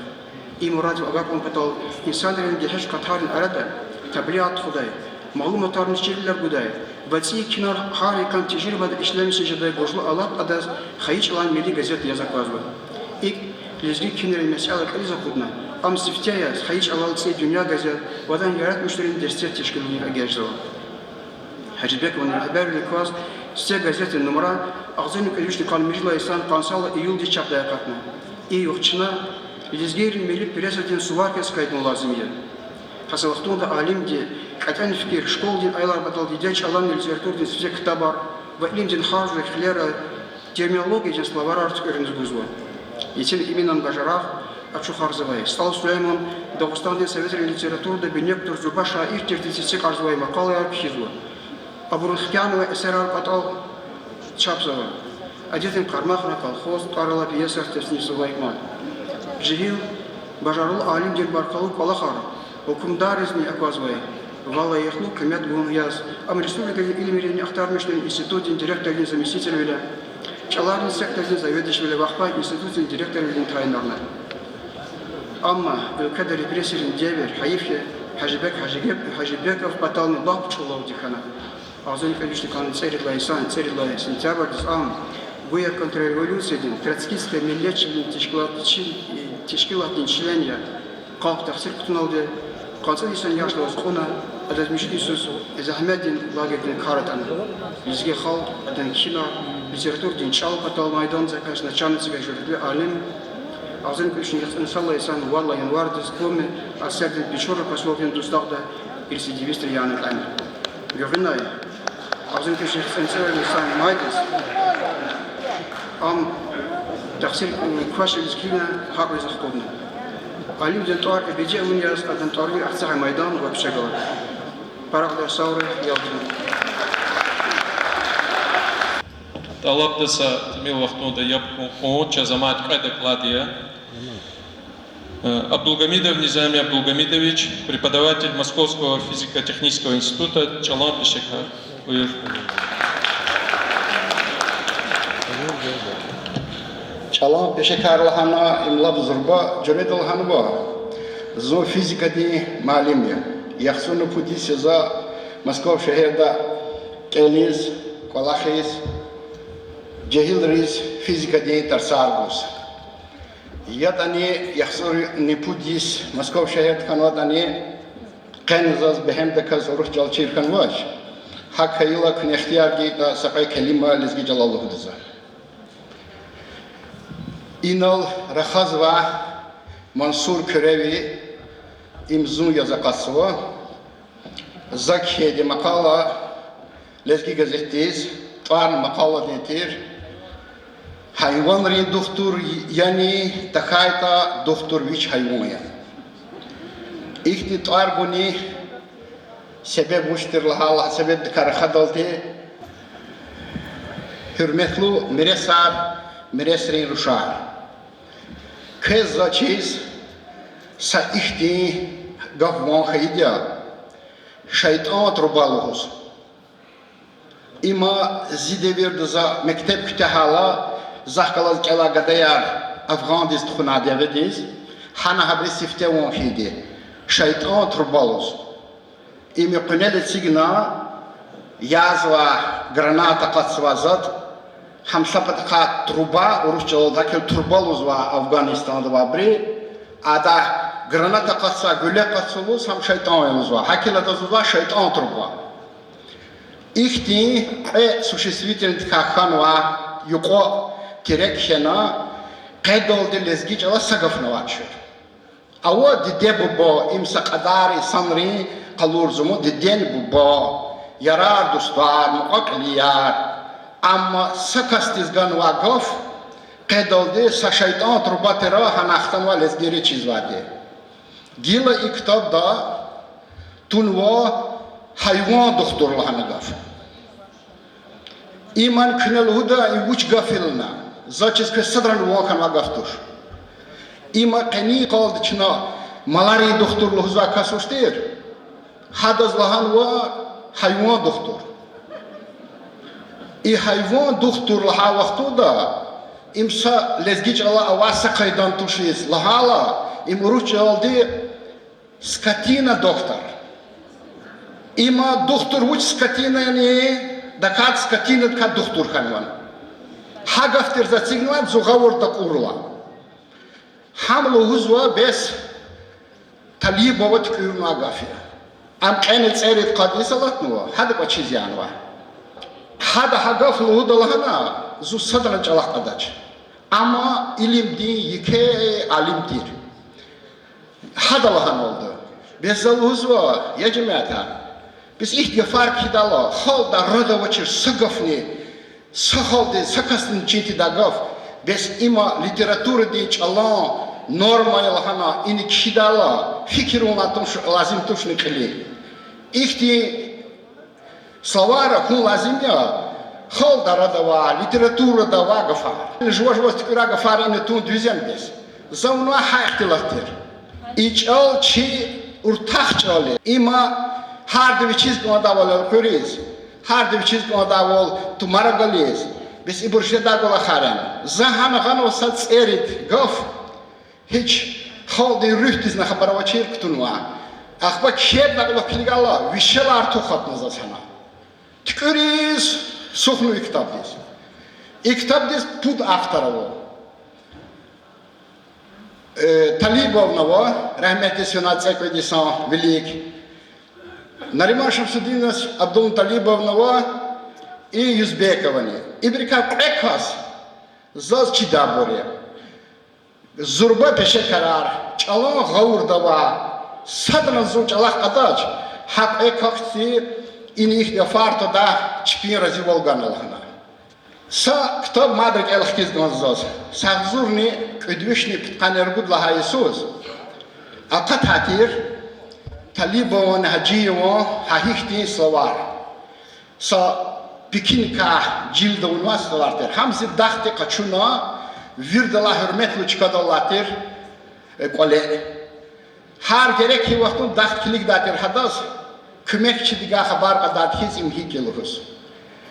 И мураддив агакьун патал инсанрин гегьенш катарин арада таблигъат тухудай, малуматарни чирвилер гудай ва цӀийи кинар гьар йикъан тежрибада ишлемишиз жедай гужлу алат адаз хайи чӀалан милли газет яз аквазва. ИкӀ, лезги кинарин месэла кьилиз акъудна, ам сифте яз хайи чӀалал цӀийи дуьнья газет ва адан яратмишунрин дестек тешкилунив эгечӀзава. Гьажибекован регьбервилик кваз сифте газетдин нумра агъзурни кӀуьд вишни къанни вижедилай йисан къанни сад лагьай июлдиз чапдай акъатна. И югъ чна лезгийрин милли прессадин сувар хьиз къайдун лазим я. Гьа са вахтунда алимди кьетӀен фикир школадин аялар патал дидед чӀаланни литературадин сифте ктабар ва илимдин гьар жуьре кьилера терминологиядин словарар туькӀуьриз гузва. Етим Эминан бажарагъ ачухарзавай, СтӀал Сулейман Дагъустандин советрин литературада бине кутур зурба шаир тирди цицикьарзавай макъалаяр кхьизва. Абурун хкянавай эсерар патал чапзава: Адетдин къармахра, Колхоз, тӀвар алай пьесар теснифзавай кьван. Жегьил бажарагълу алимдин баркаллу кӀвалахар гьукумдарризни аквазвай ва лайихлу къимет гун яз, ам республикадин илимринни ахтармишунрин институтдин директордин заместителвиле, чӀаларин сектордин заведующийвиле ва ахпа институтдин директорвилин тайинарна. Амма уьлкведа репрессийрин девир, гьайиф хьи, Гьажибек Гьажиге-, Гьажибеков патални лап чӀулавди хьана. Агъзурни кӀуьд вишни къанни цӀерид лагьай йисан цӀерид лагьай сентябрдиз ам, гуя контрреволюциядин, троцкистский миллетчивилин тешкилат-, чи-, тешкилатдин член яз, халкь тахсир хъутуналди, къанни цӀуд йисан яшлу ваз кьуна, адаз муьжуьд йисуз зегьметдин лагердин кар атӀана. Лезги халкь, адан кинар, литературадин чӀал патал майдандиз экъечӀна чан эцигай жуьредин алим, агъзурни кӀуьд вишни яхцӀурни сад лагьай йисан вад лагьай январдиз Коми Оьрсетдин Печора посёлкдин дустагъда рецидивистри яна кьена. Гуьгъуьнай, агъзурни кӀуьд вишни яхцӀурни цӀерид лагьай йисан майдиз ам тахсир, э, квачиз килигна гьакӀ виз акъудна. Алимдин тӀвар эбеди авун яз адан тӀварунин арцагъай майдан ва куьче гала. Парахдай савра ялдин. ТӀалабда са тӀимил вахтунда яб кьун кьун, чаз амай кьве доклад я. Э, Абдулгамидов Низами Абдулгамидович, преподаватель Московского физико-технического института, чӀалан пешекар. Буюр. ЧӀалан пешекар лагьана, им лап зурба жуьреда лагьанва. Зун физикадин муаллим я. ЯхцӀурни пуд йис я за Москва шегьерда кӀелиз, кӀвалахиз, жегьилриз физикадин тарсар гуз. ЯтӀани яхцӀурни пуд йис Москва шегьерда хьанватӀани, къени заз бегьемдаказ урус чӀал чир хьанвач. ГьакӀ хьайила куьне ихтияр гайитӀа, са кьве келима лезги чӀалал лугьуда за. Инал рахазва Мансур Куьреви, им зун яз акъатзава. За кхьейди макъала Лезги газетдиз, тӀвар макъаладин тир: гьайванрин духтур яни, тахьайтӀа духтур вич гьайван я. Ихьтин тӀвар гунин себеб вуч тир лагьайла, себебдикай рахадалди, гьуьрметлу миресар, миресрин рушар, квез заз чиз са ихьтин гаф ван хьайиди я, шайтӀан труба лугьуз. Има зи девирда за мектеб куьтягьайла, захъ галаз кӀелай гадаяр афгъандиз тухунайди я, эведиз, гьана гьабуруз сифте ван хьайиди, шайтӀан труба лугьуз. Им къуьнел эцигна, Язва граната акъатзавай затӀ, гьам са патахъай труба, урус чӀалалди гьакӀ труба лугьузва Афганистанда авайбуру, ада граната акъатзавай, гуьле акъатзава лугьуз, гьам шайтӀан я лугьузва. ГьакӀ лагьана лугьузва, шайтӀан труба. Ихьтин кьве существительныйдикай хьанвай юкьва терек хьана, къедалди лезги чӀала са гафни авач. Ава диде-буба, им са кьадар инсанрин къалурзава, дидени буба, ярар-дустар, мукьва-кьилияр. Амма са касдиз ганвай гаф, къедалди са шайтӀан труба тир, гьана хтанвай лезгийри чизвайди. Гила и ктабда тунва гьайван духтур лагьана гаф. Иман куьне лугьуда, им вуч гаф я лагьана, заз чиз квез садрани ван хьанвай гаф туш. Има къенин къалди чна маларин духтур лугьузвай кас вуч тир, гьадаз лагьанва гьайван духтур. И гьайван духтур лагьай вахтунда им са лезги чӀала авай са къайдани тушиз лагьайла, им урус чӀалалди скотина доктор. Има духтур вуч скотина яни, тахьайтӀа скотинадикай духтур хьанвани. Гьа гаф тир заз эцигнавай, зун гъавурда акӀурла. Гьам лугьузва бес Талибова туькӀуьрнавай гаф я. Ам кьена цӀерид къад йис алатнава, гьада кӀвачиз янавай. Гьада гьа гаф лугьуда лагьана, зун садрани чӀалахъ кьадач. Амма илимдин еке алим тир. Гьада лагьаналда, бес за лугьузва, я жемятар, бес ихьтин гафар кхьидайла, халкьди рад авачир са гафни, са халкьди, са касдини чин тийидай гаф, бес има литературадин чӀалан норма я лагьана ина кхьидайла, фикир авун лазим тушни кьилин. Ихьтин словарь хьун лазим я халкьди рад авай, литературада авай гафар. Жува-жуваз туькӀуьрай гафар ина тун дуьз яни бес? За авунвай гьа ихтилат тир. И чӀал чи уртах чӀал я. Има гьарда вичиз кӀандайвал элкъуьриз, гьарда вичиз кӀандайвал тумар агализ, бес ибур жедай кӀвалахар яни? За гьана гъанва са цӀерид гаф, гьич халкьдин руьгьдизни хабар авачир кутунвай. Ахпа кхьейдалай кьулухъ килигайла, вишелай артух хатна заз гьана. ТуькӀуьриз сухнава и ктабдиз. И ктабдиз пуд автор ава. Э, Талибовни ава, рагьметдиз фенвай цӀекӀуьд йисан вилик. Нариман Шамсудинович Абдулмуталибовни ава, и Юзбековани. Ибурукай кьве кас заз чидайбур я. Зурба пешекарар, чӀалан гъавурда авай, садрани зун чӀалахъ кьадач, гьа кьве касди ина ихьтин гафар твадай чпин разивал гана лагьана. Са ктаб мад рикӀел хкиз кӀанзава заз, са агъзурни кӀуьд вишни пудкъанни ругуд лагьай йисуз акъатай тир Талибован, Гьажиеван гьа гьихьтин словарь. Са пекинкай жилд авунвай словарь тир. Гьам зи дахди къачуна, виридалай гьуьрметлу чкадал алай тир, э, кӀвале. Гьар герек хьайи вахтунда дахд килигдай тир гьадаз, куьмекчидивай хабар кьадай хьиз, им гьикӀ я лугьуз.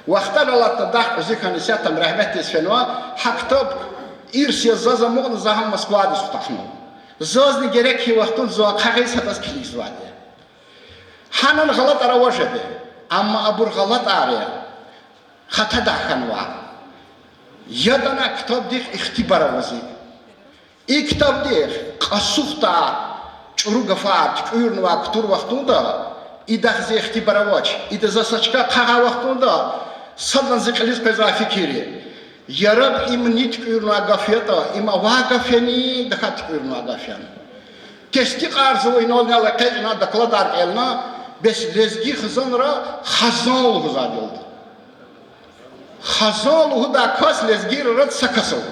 Вахтар алатна, дахд кьуьзуь хьана, исятда ам рагьметдиз фенва, гьа ктаб ирс яз заз амукьна, за гьам Москвадиз кутахнава. Зазни герек хьайи вахтунда зун а кагъиз гьадаз килигзавайди я. Гьанани гъалатӀар ава жеди, амма абур гъалатӀар я, хатадай хьанва. ЯтӀани а ктабдихъ ихтибар ава зи. И ктабдихъ кьасухдай чӀуру гафар туькӀуьрнавай кутур вахтунда, идахъ зи ихтибар авач. Ида за са чка хъагъай вахтунда садрани зи кьилиз къвезвай фикир я: яраб им ни туькӀуьрнавай гаф ятӀа, им авай гаф яни, тахьайтӀа туькӀуьрнавай гаф яни? Тестикьарзава, инал-нянал экъечӀна, докладар кӀелна, бес лезги хизанра хазан лугьузвайдалди. Хазан лугьудай кас лезгийрин арада са кас ава.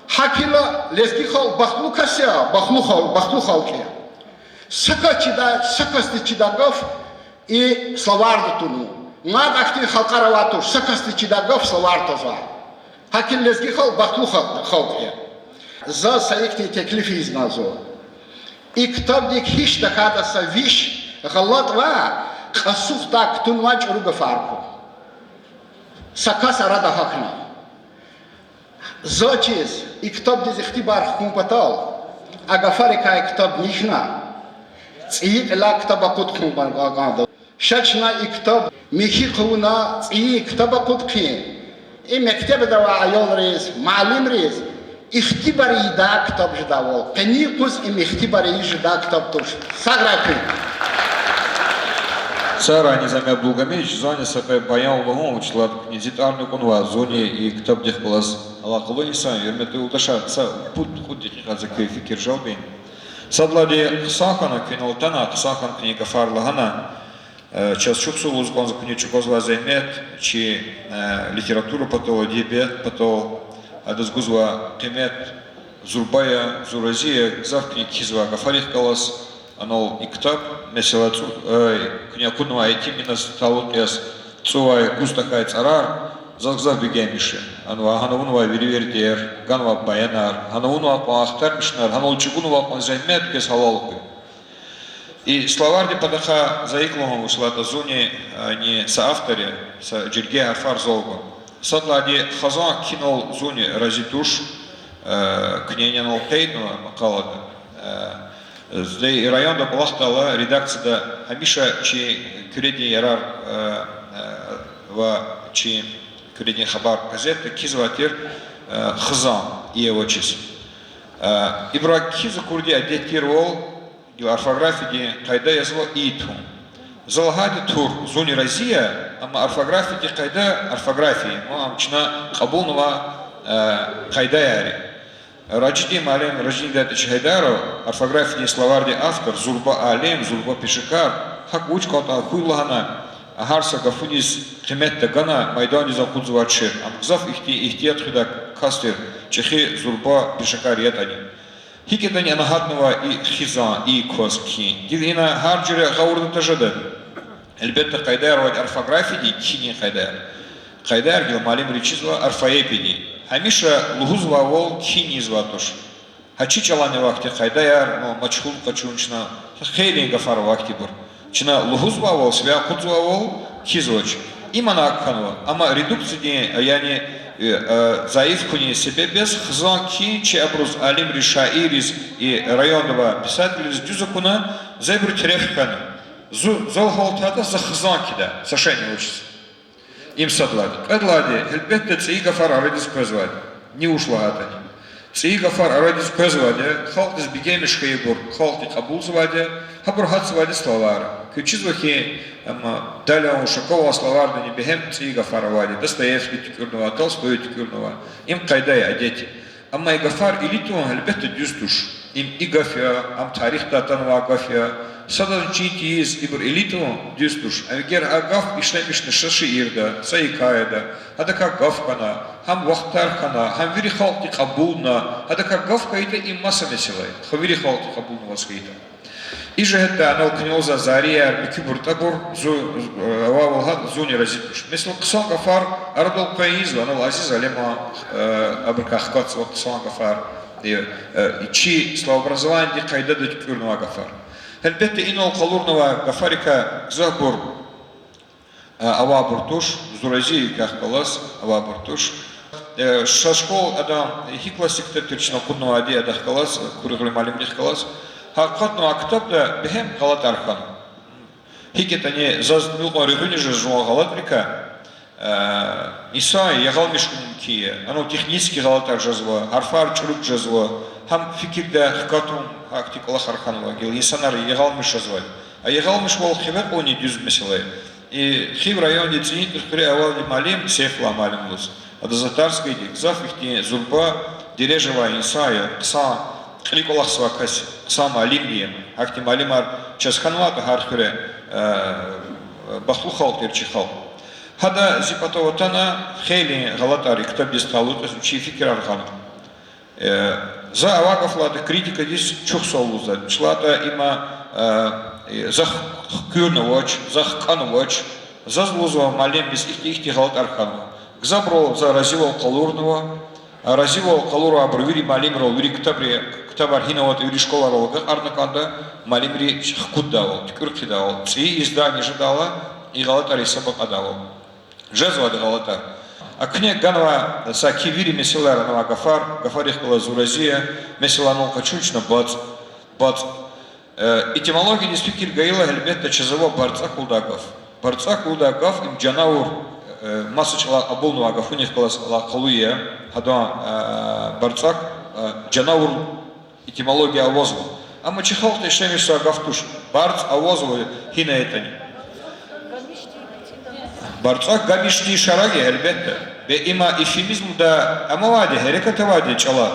ГьакӀ хьайила лезги халкь бахтлу кас я, бахтлу халкь, бахтлу халкь я. Са кас чидай, са касдиз чидай гаф и словарда тунва. Мад ахьтин халкьар авай туш, са касдиз чидай гаф словарда твазвай. ГьакӀ хьайила лезги халкь бахтлу халкь, халкь я. Заз са ихьтин теклиф ийиз кӀанзава. И ктабдик гьич тахьайтӀа са виш гъалатӀ ва кьасухдай кутунвай чӀуру гафар хьун. Са кас арада гьахьна. Заз чиз, и ктабдиз ихтибар хкун патал, а гафарикай ктаб нихьна, цӀийи кьилай ктаб акъуд хьун кӀан-, кӀанда. Ша чна и ктаб михьи хъувуна, цӀийи ктаб акъуд хъийин. И мектебда авай аялриз, муаллимриз ихтибар ийидай ктаб жедайвал, къенин юкъуз им ихтибар ийиз жедай ктаб туш. Сагърай куьн. Сагърай, Низами Абдулгьамидович, зани са кьве баян лугьун, вучиз лагьайтӀа куьне зи тӀварни кьунва, зунни и ктабдихъ галаз алакъалу инсан я, гьуьрметлу юлдашар, са пуд-кьуд декьикьа за куь фикир жалбин. Сад лагьайди, хъсан хьана куьн атана, хъсан хьана куьне гафар лагьана, э, чаз чухсагъул лугьуз кӀанзава куьне чӀугвазвай зегьмет, чи, э, литература патал, эдебият патал, адаз гузвай къимет зурба я, зун рази я гзаф куьне кхьизвай гафарихъ галаз. Анал и ктаб, месела, цӀу-, э, куьне акъуднавай итимдиз талукь яз, цӀувай, гуз тахьай цӀарар заз гзаф бегенмиш я. Анва гьана авунвай вири вердер, ганвай баянар, гьана авунвай кьван ахтармишунар, гьанал чӀугунвай кьван зегьмет квез гьалал хьуй. И словарьдин патахъай за икӀ лугьун, вучиз лагьайтӀа зунни, э, ни са автор я, са жерге гьарфар зал гун. Сад лагьайди, хизан кхьинал зунни рази туш, э, куьне инал къейднава макъалада. Э, зи районда кӀвалахдайла редакцияда гьамиша чи Куьредин ярар, э, э, ва чи Куьредин хабар газетда кхьизвай тир, э, хизан, ие авачиз. Э, ибур кхьиз акурди адет тирвал, гила орфографиядин къайда язва и тун. За лагьайди тур, зунни рази я, амма орфографиядин къайда, орфография, ма ам чна кьабулнавай, э, къайдаяр я. Ражидин муаллим, Ражидин дядя Чагьайдаров, орфографиядин словарьдин автор, зурба алим, зурба пешекар, гьакӀ вуч кӀантӀа хьуй лагьана, гьар са гафуниз къимет тагана, майдандиз акъудзавачир. Ам гзаф ихьти-, игьтият хуьдай кас тир, чӀехи зурба пешекар ятӀани. ГьикӀ ятӀани ана гьатнавай и хизан, и кваз кхьин. Гила ина гьар жуьре гъавурда тежеда. Гьелбетда, къайдаяр авайди орфографиядин, кхьинин къайдаяр. Къайдаяр гила муаллимри чизва орфоэпиядин. Гьамиша лугьузвайвал кхьин ийизвай туш. Гьа чи чӀалан авахьди къайдаяр, ну, мачгьул къачун чна, хейлин гафар авахьтибур. Чна лугьузвайвал, сивяй акъудзавайвал кхьизвач. Им ана акӀ хьанва. Амма редукциядин, яни, э, э, зайиф хьунин себеб яз хизан кхьин чи абуруз, алимриз, шаирриз, и районда авай писателриз дуьз акуна, за ибуру тереф хьана. Зу-, зал гьалтайтӀа за хизан кхьида, са шейни авачиз. Им сад лагьайди. Кьвед лагьайди, гьелбетда, цӀийи гафар арадиз къвезвайди. Ни вуч лагьайтӀани. ЦӀийи гафар арадиз къвезвайди, халкьдиз бегенмиш хьайибур халкьди кьабулзавайди, гьабур гьатзавайди словарь. Квез чизва хьи, амма Далян Ушакован словарьдани бегьем цӀийи гафар авайди, Достоевский туькӀуьрнавай, Толстой туькӀуьрнавай. Им къайда я, адет я. Амма и гафар илитӀун, гьелбетда, дуьз туш. Им и гаф я, ам тарихда атанвай гаф я. Садазни чин тийиз ибур илитӀун дуьз туш. Ам эгер а гаф ишлемишна са шиирда, са гьикаяда, гьадакай гаф хьана, гьам вахтар хьана, гьам вири халкьди кьабулна, гьадакай гаф хьайитӀа, им маса месэла я, вири халкьди кьабулнаваз хьайитӀа. И жигьетдай анал куьне лугьузвай зарияр, муькуьбур, тӀабур, зу-, э, авайвал гьакӀ, зунни рази туш. Месела, хъсан гафар арадал къвен ийизва, анал Азиз Алеман, э, абурукай хкатзава хъсан гафар, э, э, чи словообразованидин къайдада туькӀуьрнавай гафар. Гьелбетда, инал къалурнавай гафарикай гзафбур, э, авайбур туш, зун рази я, квехъ галаз авайбур туш. Э, ша школ, адан гьи классдин ктаб тир чна акъуднавайди, адахъ галаз, Куьруьгърин муаллимдихъ галаз, гьа акъатнавай ктабда бегьем гъалатӀар хьана. ГьикӀ ятӀани, заз мукьва-руьгъуьни жез жуван гъалатӀрикай, э, инсан ягъалмиш хьун мумкин я. Анал технический гъалатӀар жезва, гьарфар чӀурук жезва, гьам фикирдай хкатун, гьахьтин кӀвалахар хьанва, гила инсанар ягъалмиш жезвай. А ягъалмишвал хиве кьунни дуьз месэла я. И Хив райондин ЦӀийи ТӀуьрхуьрин авалдин муаллим, Сейфуллагь муаллим лугьуз, ада за тарс гайиди, гзаф ихьтин зурба дережа авай инсан я, хъсан, кьиле кӀвалахзавай кас, хъсан муаллимди я. Гьахьтин муаллимар чаз хьанвайтӀа гьар хуьре, э, бахтлу халкь тир чи халкь. Гьада зи патав атана, хейлин гъалатӀар и ктабдиз талукь яз вичин фикирар гъана. Э, за авай гаф лагьайтӀа, критикадиз чухсагъул лугьузвайди я. Вучиз лагьайтӀа има, э, за хкуьрна авач, за хкана авач, заз лугьузва муаллимдиз ихьтин-ихьтин гъалатӀар хьанва. Гзафбурал за разивал къалурнава, а разивал къалурнавайбуру вири муаллимрал, вири ктабри, ктабар гьина аватӀа вири школайрал агакьарна кӀанда, муаллимри хкуддайвал, туькӀуьр хъийидайвал, цӀийи издание жедайла, и гъалатӀар гьисабай кьадайвал. Жезвайди гъалатӀар. А куьне ганвай саки вири месэлаяр, анавай гафар, гафарихъ галаз зун рази я, месела, анал къачун чна бацӀ, бацӀ. Этимологиядиз фикир гайила, гьелбетда, чаз ава барцӀахъ лугьудай гаф. БарцӀахъ лугьудай гаф им жанавур, маса чӀалай кьабулнавай гафунихъ галаз алакъалу я. Гьадан барцӀахъ жанавур этимология авазва. Амма чи халкьди ишлемишзавай гаф туш, барцӀ авазва гьина ятӀани. БарцӀахъ гамишдин шараг я, гьелбетда. Бес има эвфемизм лугьуда, ам авайди, гьерекат авайди чӀала.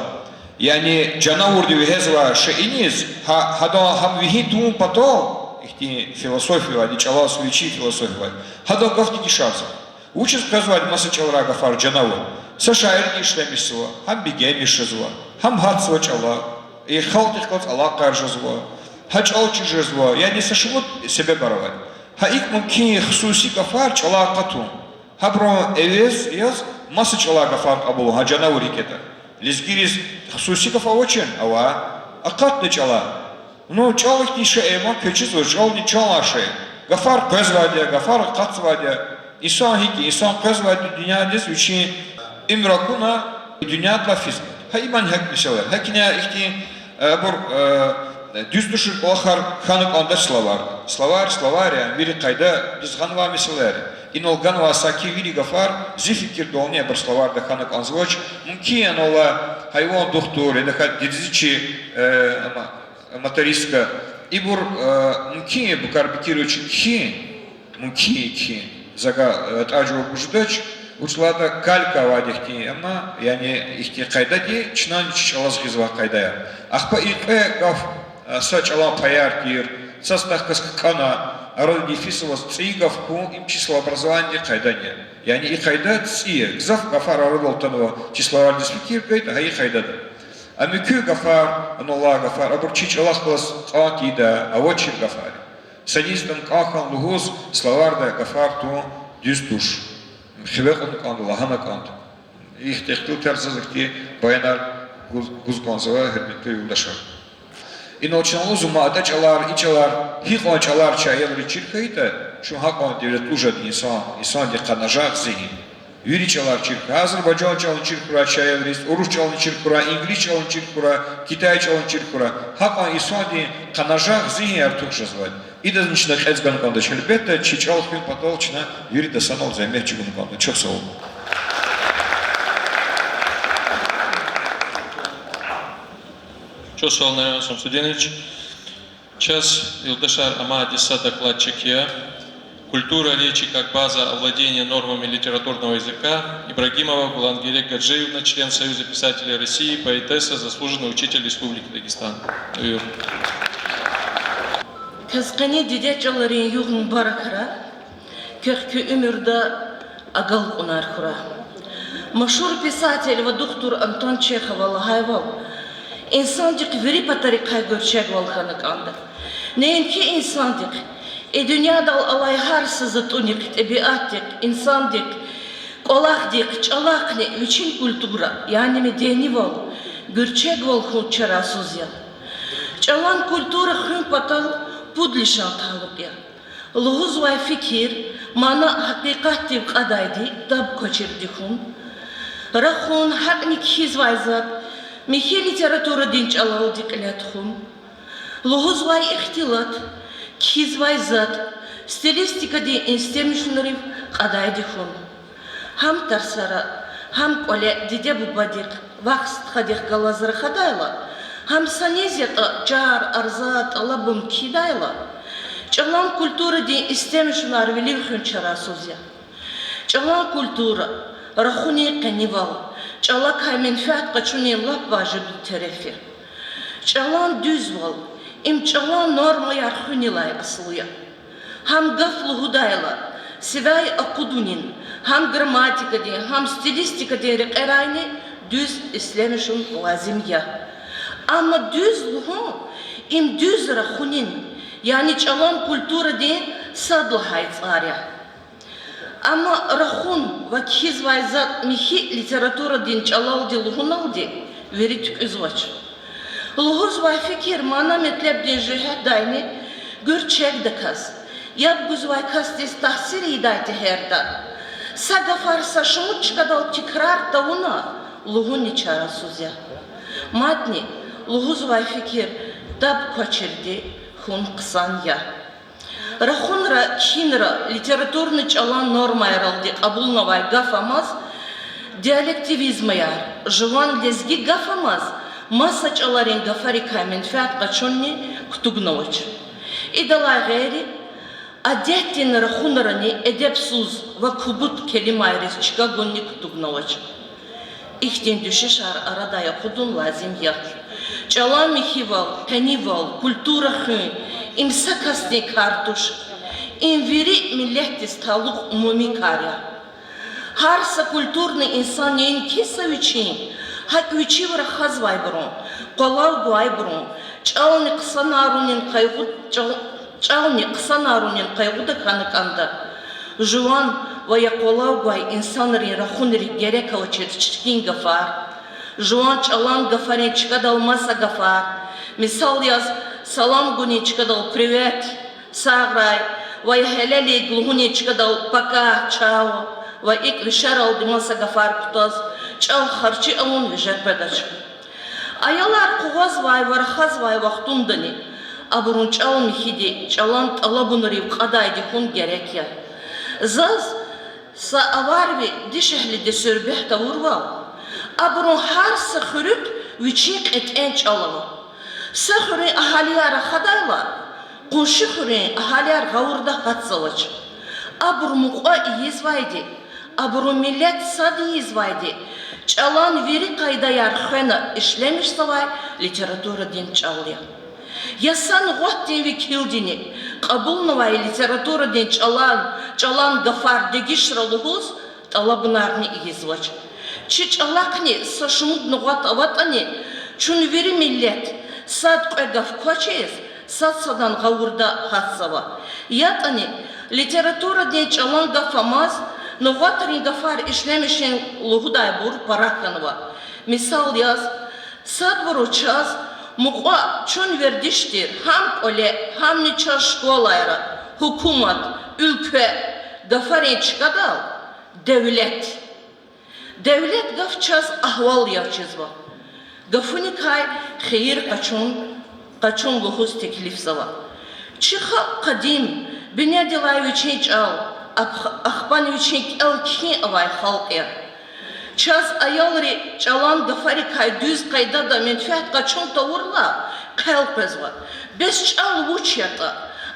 Яни жанавурди вегьезвай шей иниз, гьа, гьадан гьам вегьин тавун патал, ихьтин философия авайди, чӀалаз вичин философия авайди, гьадан гаф дегишарзава. Вучиз къвезвайди маса чӀаларай гафар жанавур? Са шаирди ишлемишзава, гьам бегенмиш жезва, гьам гьатзава чӀала, и халкьдихъ галаз алакъаяр жезва, гьа чӀал чир жезва, яни са шумуд себебар авайди. Гьа икӀ мумкин я хсуси гафар чӀалай акъатун. Гьабурун эвез яз маса чӀалай гафар кьабулун, гьа жанавур гьикӀ ятӀа. Лезгийриз хсуси гаф авачни? Ава. Акъатна чӀала. Ну, чӀал ихьтин шей я, ма квез чизва, чӀални чан алай шей. Гафар къвезвайди я, гафар акъатзавайди я. Инсан гьикӀ я, инсан къвезвайди дуьньядиз, вичин уьмуьр акуна, дуьньядилай физва. Гьа имни гьакӀ месэлаяр. ГьакӀни ихьтин, э, абур, э, дуьз тушир кӀвалахар хьана кӀандач словарь. Словарь, словарь я, вири къайдадиз гъанвай месэлаяр я. Инал ганвай саки вири гафар, зи фикирдални, абур словарьда хьана кӀанзавач. Мумкин я, инал гьайван духтур, я тахьайтӀа дерзичи, э, ама мотористка. Ибур, э, мумкин я, букар бикир вич кхьин, мумкин я кхьин. За гьа, э, атӀай жаваб гуз жедач, вучиз лагьайтӀа калька авайди ихьтин, амма, яни, ихьтин къайдадин чнани чи чӀалаз гъизвай къайда я. Ахпа и кьве гаф, э, са чӀалан паяр тир, цаз тахьай кас кӀана, арада дефис аваз цӀийи гаф хьун, им чи словообразованидин къайдани я. Яни и къайда цӀийи я, гзаф гафар арадал атанва, чи словарьдиз фикир гайитӀа, гьа и къайдада. А муькуь гафар, анал алай гафар, абур чи чӀалахъ галаз кьан тийидай авачир гафар я. Са низ ятӀани кӀан хьана лугьуз, словарьда гафар тун дуьз туш. Хиве кьуна кӀанда, лагьана кӀанда. Ихьтин ихтилатар заз ихьтин баянар гуз, гуз кӀанзава, гьуьрметлу юлдашар. Инал чна лугьузва, ма атӀа чӀалар, и чӀалар, гьикьван чӀалар чи аялриз чир хьайитӀа, чун гьакьван девлетлу жеда инсан, инсандин къанажагъ, зигьин. Вири чӀалар чир хьурай, азербайжан чӀални чир хьурай чи аялриз, урус чӀални чир хьурай, инглис чӀални чир хьурай, китай чӀални чир хьурай. Гьакьван инсандин къанажагъ, зигьин артух жезвайди. Идазни чна кьецӀ гана кӀандач, гьелбетда, чи чӀал хуьн патал чна вирида санал зегьмет чӀугуна кӀанда. Чухсагъул. Чухсагъул, Нариман Шамсудинович. Чаз, юлдашар, амайди са докладчик я, культура речи как база овладения нормами литературного языка, Ибрагимова Гулангерек Гаджиевна, член Союза писателей России, поэтесса, заслуженный учитель Республики Дагестан. Буюр. Квез къенин дидед чӀаларин югъ мубаракрай, квехъ куь уьмуьрда агалкьунар хьурай. Машгьур писатель ва духтур Антон Чехова лагьайвал, инсандихъ вири патарихъай гуьрчегвал хьана кӀанда. Неинки инсандихъ, и дуьньядал алай гьар са затӀунихъ, тӀебиатдихъ, инсандихъ, кӀвалахдихъ, чӀалахъни вичин культура, яни меденивал, гуьрчегвал хьун чарасуз я. ЧӀалан культура хуьн патал пуд лишан талукь я. Лугьузвай фикир, мана гьакъикъатдив кьадайди таб квачирди хьун, рахун, гьакӀни кхьизвай затӀ михьи литературадин чӀалалди кьиле тухун, лугьузвай ихтилат, кхьизвай затӀ стилистикадин инстемишунрив кьадайди хьун. Гьам тарсара, гьам кӀвале диде-бубадихъ, вах-стхадихъ галаз рахадайла, гьам са низ ятӀа чар, арза, тӀалабун кхьидайла, чӀалан культурадин инстемишунар вилив хуьн чарасуз я. ЧӀалан культура, рахунин къенивал, чӀалакай менфят къачунин лап важиблу тереф я. ЧӀалан дуьзвал, им чӀалан нормаяр хуьнилай аслу я. Гьам гаф лугьудайла, сивяй акъудунин, гьам грамматикадин, гьам стилистикадин рекьерайни дуьз ишлемишун лазим я. Амма дуьз лугьун, им дуьз рахунин, яни чӀалан культурадин сад лагьай цӀар я. Амма рахун ва кхьизвай затӀ михьи литературадин чӀалалди лугьуналди вири туькӀуьзвач. Лугьузвай фикир мана-метлебдин жигьетдайни гуьрчегдаказ, яб гузвай касдиз таъсир ийидай тегьерда, са гафар са шумуд чкадал тикрар тавуна лугьунни чарасуз я. Мадни лугьузвай фикир таб квачирди хьун хъсан я. Рахунра, кхьинра литературный чӀалан нормайралди кьабулнавай гаф амаз диалективизмаяр, жуван лезги гаф амаз маса чӀаларин гафарикай менфят къачунни кутугнавач. Идалай гъейри, адетдин рахунрани эдебсуз ва кубут келимайриз чка гунни кутугнавач. Ихьтин дуьшешар арадай акъудун лазим я. ЧӀалан михьивал, къенивал, культура хуьн— им са касдин кар туш. Им вири миллетдиз талукь умуми кар я. Гьар са культурный инсанни кьван са вичин, гьакӀ вичив рахазвайбурун, къвалав гвайбурун, чӀални хъсанарунин къайгъу-, чӀал-, чӀални хъсанарунин къайгъуда хьана кӀанда. Жуван ва я къвалав гвай инсанрин рахунрик герек авачир чиркин гафар, жуван чӀалан гафарин чкадал маса гафар, мисал яз, салам гунин чкадал привет, сагърай, ва я гьелелиг лугьунин чкадал пока, чао, ва икӀ вишералди маса гафар кутаз, чӀал харчи авун виже къведач. Аялар къугъвазвай ва рахазвай вахтундани абурун чӀал михьиди, чӀалан тӀалабунрив кьадайди хьун герек я. Заз са аварви дишегьлидиз суьгьбет авурвал, абурун гьар са хуьруьд вичин кьетӀен чӀал ава. Са хуьруьн агьалияр рахадайла, къунши хуьруьн агьалияр гъавурда гьатзавач. Абур мукьва ийизвайди, абурун миллет сад ийизвайди чӀалан вири къайдаяр хвена ишлемишзавай литературадин чӀал я. Я са нугъватдин векилдини кьабулнавай литературадин чӀалан, чӀалан гафар дегишра лугьуз тӀалабунарни ийизвач. Чи чӀалахъни са шумуд нугъват аватӀани, чун вири миллет сад кьве гаф квачиз, сад садан гъавурда гьатзава. ЯтӀани литературадин чӀалан гаф амаз нугъватрин гафар ишлемишин лугьудайбур пара хьанва. Мисал яз, садбуру чаз мукьва чун вердиш тир гьам кӀвале, гьамни чаз школайра, гьукумат, уьлкве гафарин чкадал девлет. Девлет гаф чаз агьвал яз чизва. Гафуникай хийир къачун, къачун лугьуз теклифзава. Чи халкь къадим, бинедилай вичин чӀал, ахпа-, ахпани вичин кӀел-кхьин авай халкь я. Чаз аялри чӀалан гафарикай дуьз къайдада менфят къачун тавурла, хъел къвезва. Бес чӀал вуч ятӀа,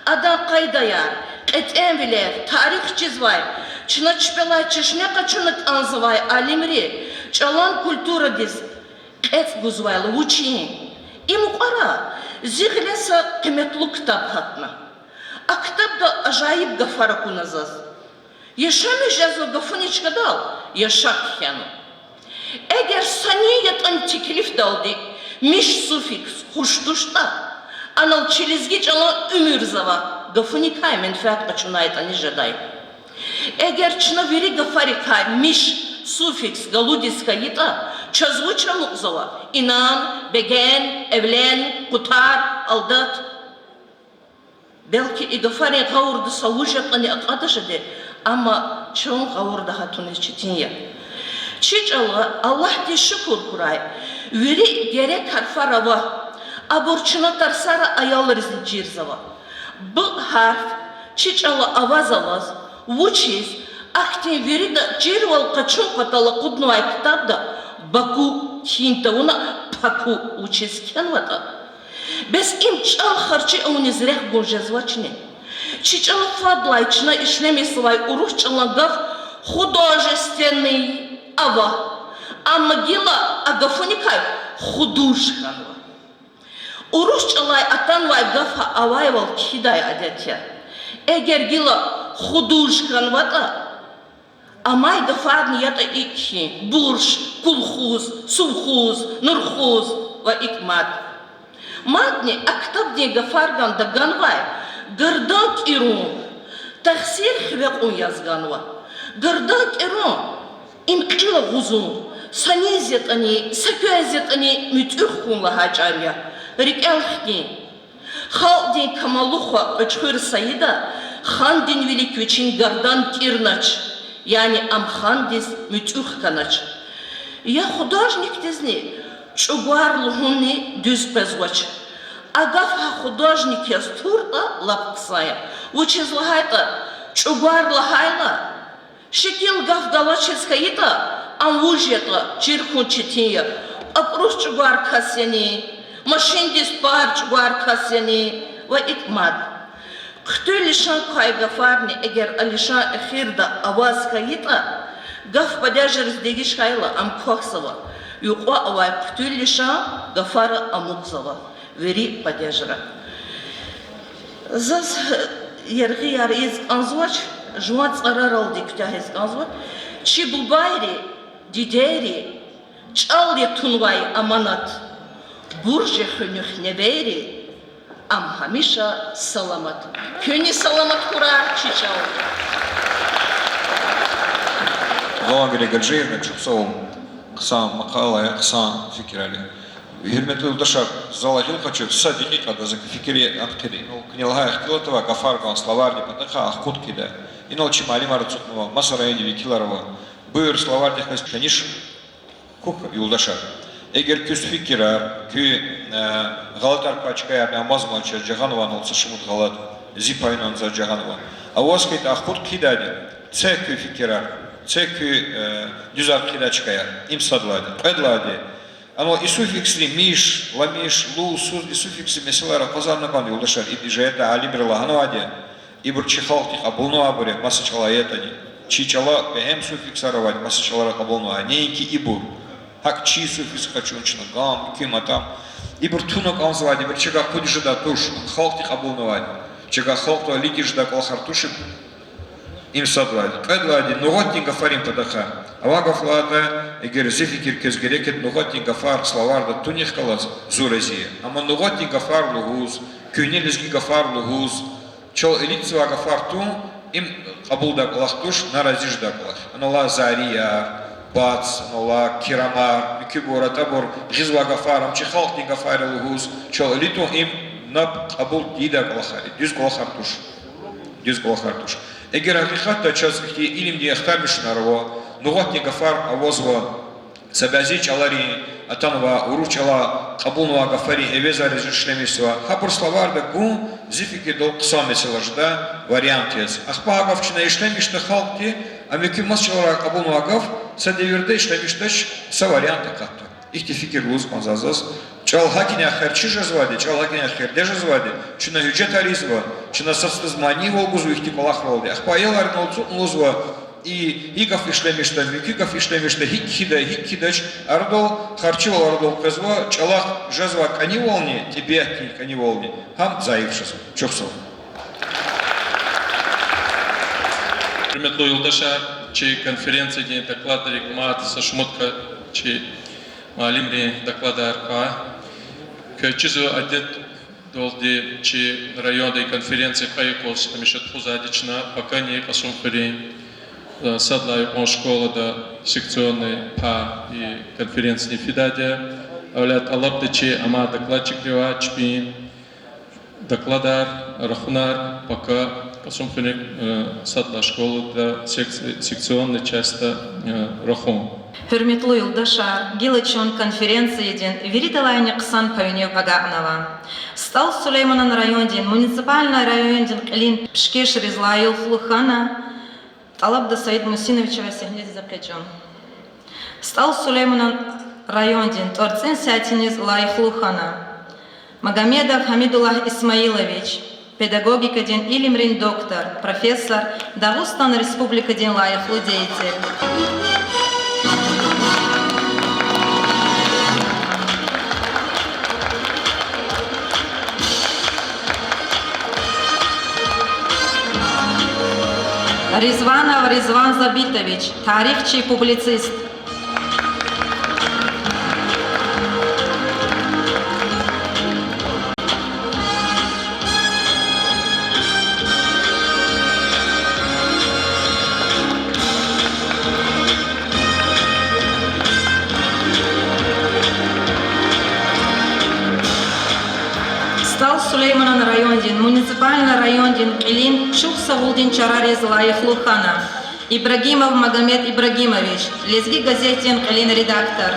адан къайдаяр, кьетӀенвилер, тарих чизвай, чна чпелай чешне къачуна кӀанзавай алимри чӀалан культурадиз кьецӀ гузвайла вучин? И мукьвара зи гъиле са къиметлу ктаб гьатна. А ктабда ажайиб гафар акуна заз. Яшамиш жезва гафунин чкадал яшак кхьенва. Эгер санин ятӀани теклифдалди миш суффикс хуш туштӀа, анал чи лезги чӀалан уьмуьрзава, гафуникай менфят къачунайтӀани жедай. Эгер чна вири гафарикай миш суффикс галудиз хьайитӀа, чаз вуч амукьзава: инан, беген, эвлен, къутар, алдат? Белки и гафарин гъавурда са вуж ятӀани акьада жеди, амма чун гъавурда гьатуниз четин я. Чи чӀала, Аллагьдиз шукур хьурай, вири герек гьарфар ава, абур чна тарсара аялризни чирзава. Б гьарф чи чӀала аваз-аваз, вучиз, ахьтин вирида чирвал къачун патал акъуднавай ктабда баку кхьин тавуна паку вучиз кхьенватӀа. Бес им чӀал харчи авуниз рехъ гун жезвачни? Чи чӀала фадлай чна ишлемишзавай урус чӀалан гаф художественный ава, амма гила а гафуникай худуж хьанва. Урус чӀалай атанвай гаф авайвал кхьидай адет я. Эгер гила худуж хьанватӀа, амай гафарни ятӀа икӀ хьи: бурж, кулхуз, сувхуз, нурхуз ва икӀ мад. Мадни а ктабдин гафар гана таганвай гардан кӀирун, тахсир хиве кьун яз ганва. Гардан кӀирун— им кьил агъузун, саниз ятӀани, са квез ятӀани муьтӀуьгъ хьун лагьай чӀал я. РикӀел хкин. Халкьдин камаллу хва Кьуьчхуьр Саида хандин вилик вичин гардан кӀирнач, яни ам хандиз муьтӀуьгъ хьанач. Я художникдизни чӀугвар лугьунни дуьз къвезвач. А гаф гьа художник яз туртӀа, лап хъсан я. Вучиз лагьайтӀа, чӀугвар лагьайла, шикил гаф галачиз хьайитӀа, ам вуж ятӀа чир хьун четин я. КьакӀруш чӀугвар кас яни, машиндиз пар чӀугвар кас яни ва икӀ мад. Хъуьтуьл лишан квай гафарни эгер а лишан эхирда аваз хьайитӀа, гаф падежриз дегиш хьайила, ам квахьзава. Юкьва авай хъуьтуьл лишан гафара амукьзава вири падежра. Заз яргъияр ийиз кӀанзавач, жуван цӀараралди куьтягьиз кӀанзава. Чи бубайри, дидейри чӀал я тунвай аманат, бурж я хуьнуьх невейри, ам гьамиша саламат. Куьнни саламат хьурай, чи чӀал. Галан Григоржиевна, чухсагъул хъсан макъала я, хъсан фикирар я. Гьуьрметлу юлдашар, зала гъил къачу, са декьикьа за куь фикир ахъида. Инал куьне лагьай ихтилат авай гафар гван словарьдин патахъай, ахкъуд кхьида. Инал чи муаллимар ацукьнава, маса райондин векилар ава. Буюр, словарьдихъ квез таниш хьухь, юлдашар. Эгер куьз фикирар, куь, э, гъалатӀар квай чкаярни амазмач, жагъанва, инал са шумуд гъалатӀ, зи паюнни заз жагъанва. Аваз хьайитӀа, ахкъуд кхьидайди, це куь фикирар, це куь, э, дуьзар хъийидай чкаяр. Им сад лагьайди. Кьвед лагьайди. Анал и суффиксрин миш, ламиш, лул, суз, и суффиксрин месэлаяр акъвазарна кӀанда, юлдашар, иди жуьредин алимри лагьанвайди я, ибур чи халкьди кьабулнавайбур я, маса чӀалай ятӀани. Чи чӀала бегьем суффиксар авайди маса чӀалара кьабулнавай, неинки ибур. ГьакӀ чи суффикс къачун чна: гам, ким, атам. Ибур туна кӀанзавайди, ибур чавай акъуд жедай туш, халкьди кьабулнавайди. Чавай халкьдал илитӀиз жедай кӀвалахар туш ибур. Им сад лагьайди. Кьвед лагьайди, нугъатдин гафарин патахъай. Авай гаф лагьайтӀа, эгер зи фикир квез герек ятӀа, нугъатдин гафар словарда тунихъ галаз зун рази я. Амма нугъатдин гафар лугьуз, куьгьне лезги гафар лугьуз, чал илитзавай гафар тун, им кьабулдай кӀвалах туш, на рази жедай кӀвалах. Анал алай зарияр, бац, анал алай кирамар, муькуьбур, атӀабур гъизвай гафар, ам чи халкьдин гафар я лугьуз, чал илитӀун, им наб кьабул тийидай кӀвалахар я, дуьз кӀвалахар туш. Дуьз кӀвалахар туш. Эгер гьакъикъатда чаз ихьтин илимдин яхтармишунар ава, нугъатдин гафар авазва, са бязи чӀаларин атанвай, урус чӀалай кьабулнавай гафарин эвезариз ишлемишзава, гьабур словарда гун, зи фикирдал, хъсан месэла жедай вариант яз. Ахпа гьа гаф чна ишлемишда халкьди, а муькуь маса чӀаларай кьабулнавай гаф са девирда ишлемишдач, са вариант акъатда. Ихьтин фикир лугьуз кӀанзава заз. ЧӀал гьакӀни эхир чир жезвайди, чӀал гьакӀни эхирде жезвайди, чна гьуьжетар ийизва, чна сад-садаз манийвал гузва ихьтин кӀвалахралди. Ахпа аялринал ацукьна лугьузва, и, и гаф ишлемишда, муькуь гаф ишлемишда, гьикӀ хьида, гьикӀ хьидач, арадал, харчувал арадал къвезва, чӀалахъ жезвай кӀанивални, тӀебиатдин кӀанивални гьам зайиф жезва. Чухсагъул. Гьуьрметлу юлдашар, чи конференциядин докладрик мад са шумуд ка-, чи муаллимрин докладар ква. Квез чизва, адетдалди чи райондин конференция кьве юкъуз гьамиша тухузвайди чна, пакани Кьасумхуьруьн, э, сад лагьай юкьван школада секционный пай и конференциядин фидайди я. Гьавиляй тӀалабда чи амай докладчикривай чпин докладар, рахунар пака Кьасумхуьруьн, э, сад лагьай школада секци-, секционный частьда, э, рахун. Гьуьрметлу юлдашар, гила чун конференциядин виридалайни хъсан паюнив агакьнава. СтӀал Сулейманан райондин муниципальный райондин кьилин пишкешриз лайихлу хьана, тӀалабда Саид Мусиновичавай сегьнедиз экъечӀун. СтӀал Сулейманан райондин тӀварцӀин сятиниз лайихлу хьана Магомедов Гьамидуллагь Исмаилович, педагогикадин илимрин доктор, профессор, Дагъустан Республикадин лайихлу деятель. Ризванов Ризван Забитович, тарихчи, публицист. СтӀал Сулейманан райондин муниципальный райондин кьилин чухсагъулдин чарариз лайихлу хьана Ибрагимов Магомед Ибрагимович, Лезги газетдин кьилин редактор.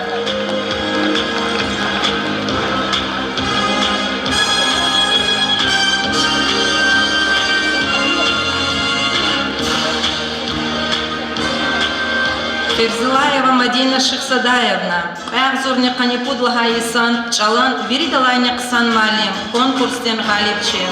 Ферзилаева Мадина Шихзадаевна, кьве агъзурни къанни пуд лагьай йисан чӀалан виридалайни хъсан муаллим, конкурсдин гъалибчи.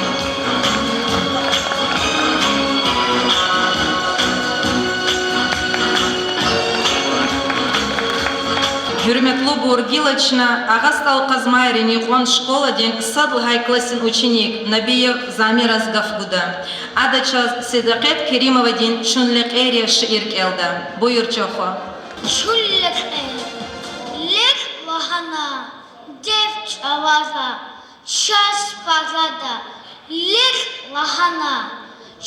Гьуьрметлубур, гила чна Агъа СтӀал Къазмайрин юкьван школадин сад лагьай классдин ученик Набиев Замираз гаф гуда. Ада чаз Седакъет Керимовадин Чун лекьер я шиир кӀелда. Буюр, чухва. Чун лекьер. Лекь лагьана дерт чӀавара, чаз парада, лекь лагьана,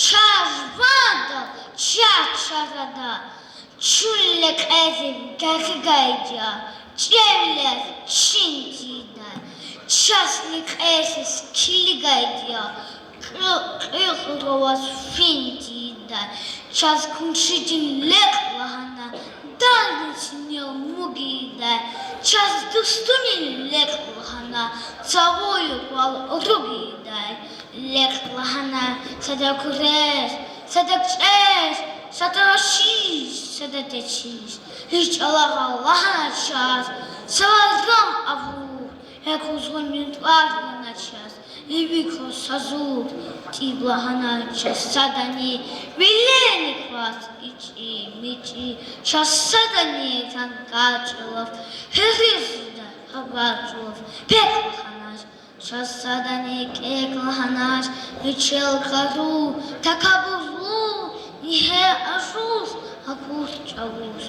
чаз ванда, чаз чарада. Чун лекьерив герек гайиди я, чӀевлер чин тийидай. Чаз лекьердиз килиг гайиди я, кьуьл-, кьуьл аваз фин тийидай. Чаз куншидин лекь лагьана, дарни синел муг ийидай. Чаз дустунин лекь лагьана, цавун юкьвал руг ийидай. Лекь лагьана, сада куьрез, сада кӀвачиз, сада рушиз, сада течиз. Гьич чӀалагъа лагьана чаз, цаваз гъам авур, я кузгъунин тӀвар яна чаз, ивикла сазур. ТӀиб лагьана чаз садани, вилерни кваз ичӀи-мичӀи. Чаз садани ранкар чӀулав, гьеризда хабар чӀулав. Пек лагьанач чаз садани, кӀек лагьанач, вичел кару, такабурлу, ингье ажуз, акур чӀавуз.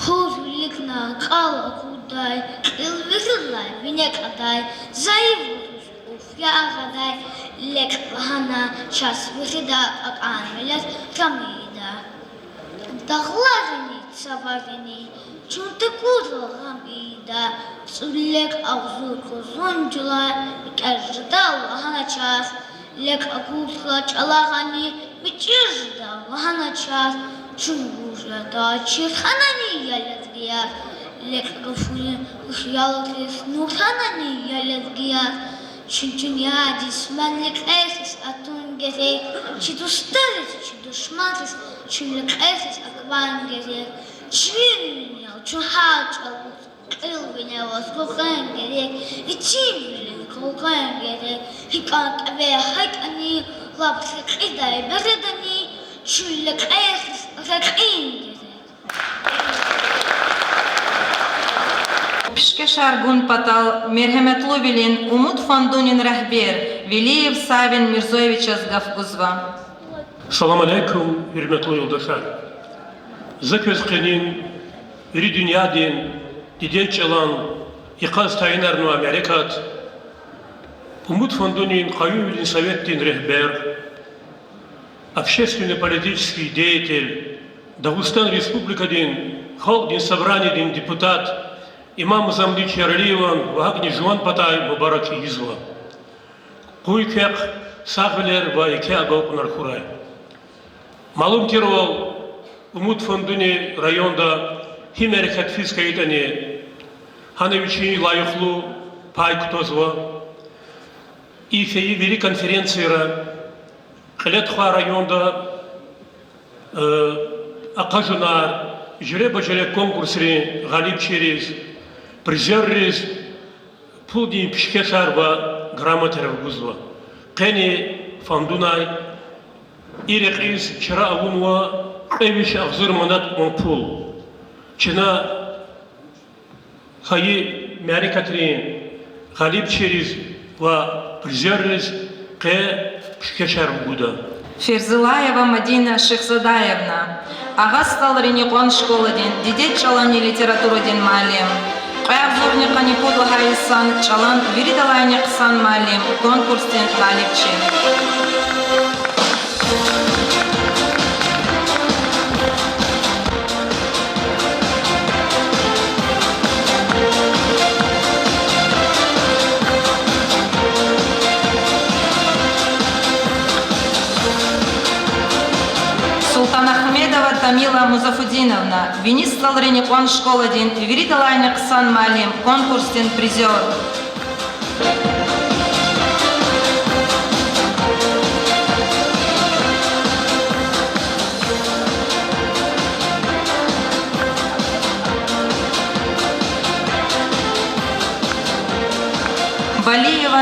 Хур виликна кӀвал акъуддай, кьил вирилай вине кьадай, зайифбуруз уф ягъадай. Лекь лагьана чаз, вирида кьакьан велед гъам ийида. Дагъларини цаварини чун такурла гъам ийида. ЦӀуд лекь агъзур къузунжула рикӀел жеда лагьана чаз. Лекь акурла чӀалагъни мичӀи жеда лагьана чаз. Чун вуж ятӀа чирханани, я лезгияр? Лекь гафунин хиялриз нуранани, я лезгияр? Чун дуьньядиз мад лекьердиз атун герек, чи дустариз, чи душманриз чун лекьердиз акван герек. Чирвилер чун гьар чӀавуз кьил виневаз къекъвен герек, итимвилер къекъвен герек. ГьикӀан кӀеве гьакӀани лап рекьидай бередани чун лекьердиз рекьин герек. Пишкешар гун патал мергьеметлувилин Умуд фондунин регьбер Велиев Савин Мирзоевичаз гаф гузва. Салам алейкум, гьуьрметлу юлдашар! За квез къенин вири дуьньядин дидед чӀалан йикъаз тайинарнавай мярекат, Умуд фондунин къаюмвилин советдин регьбер, общественно-политический деятель, Дагъустан Республикадин Халкьдин Собраниедин депутат Имам Музамбич Яралиеван ва гьакӀни жуван патай мубарак ийизва. Къуй квехъ сагъвилер ва еке агалкьунар хьурай. Малум тирвал, Умуд фондуни районда гьи мярекат физ хьайитӀани, гьана вичин лайихлу пай кутазва. И фейи вири конференцияра кьиле тухвай районда, э, акъажунар, жуьреба-жуьре конкурсрин гъалибчийриз, призёрриз пулдин пишкешар ва грамотаяр гузва. Къени фондунай и рекьиз чара авунва кьве виш агъзур манат кьван пул. Чна хьайи мярекатрин гъалибчийриз ва призёрриз къе пишкешар гуда. Ферзилаева Мадина Шихзадаевна, Агъа СтӀалрин юкьван школадин дидед чӀаланни литературадин муаллим, кьве агъзурни къанни пуд лагьай йисан чӀалан виридалайни хъсан муаллим конкурсдин гъалибчи. Султанагьмедова Тамила Музафудиновна, Вини СтӀалрин юкьван школадин виридалайни хъсан муаллим конкурсдин призёр.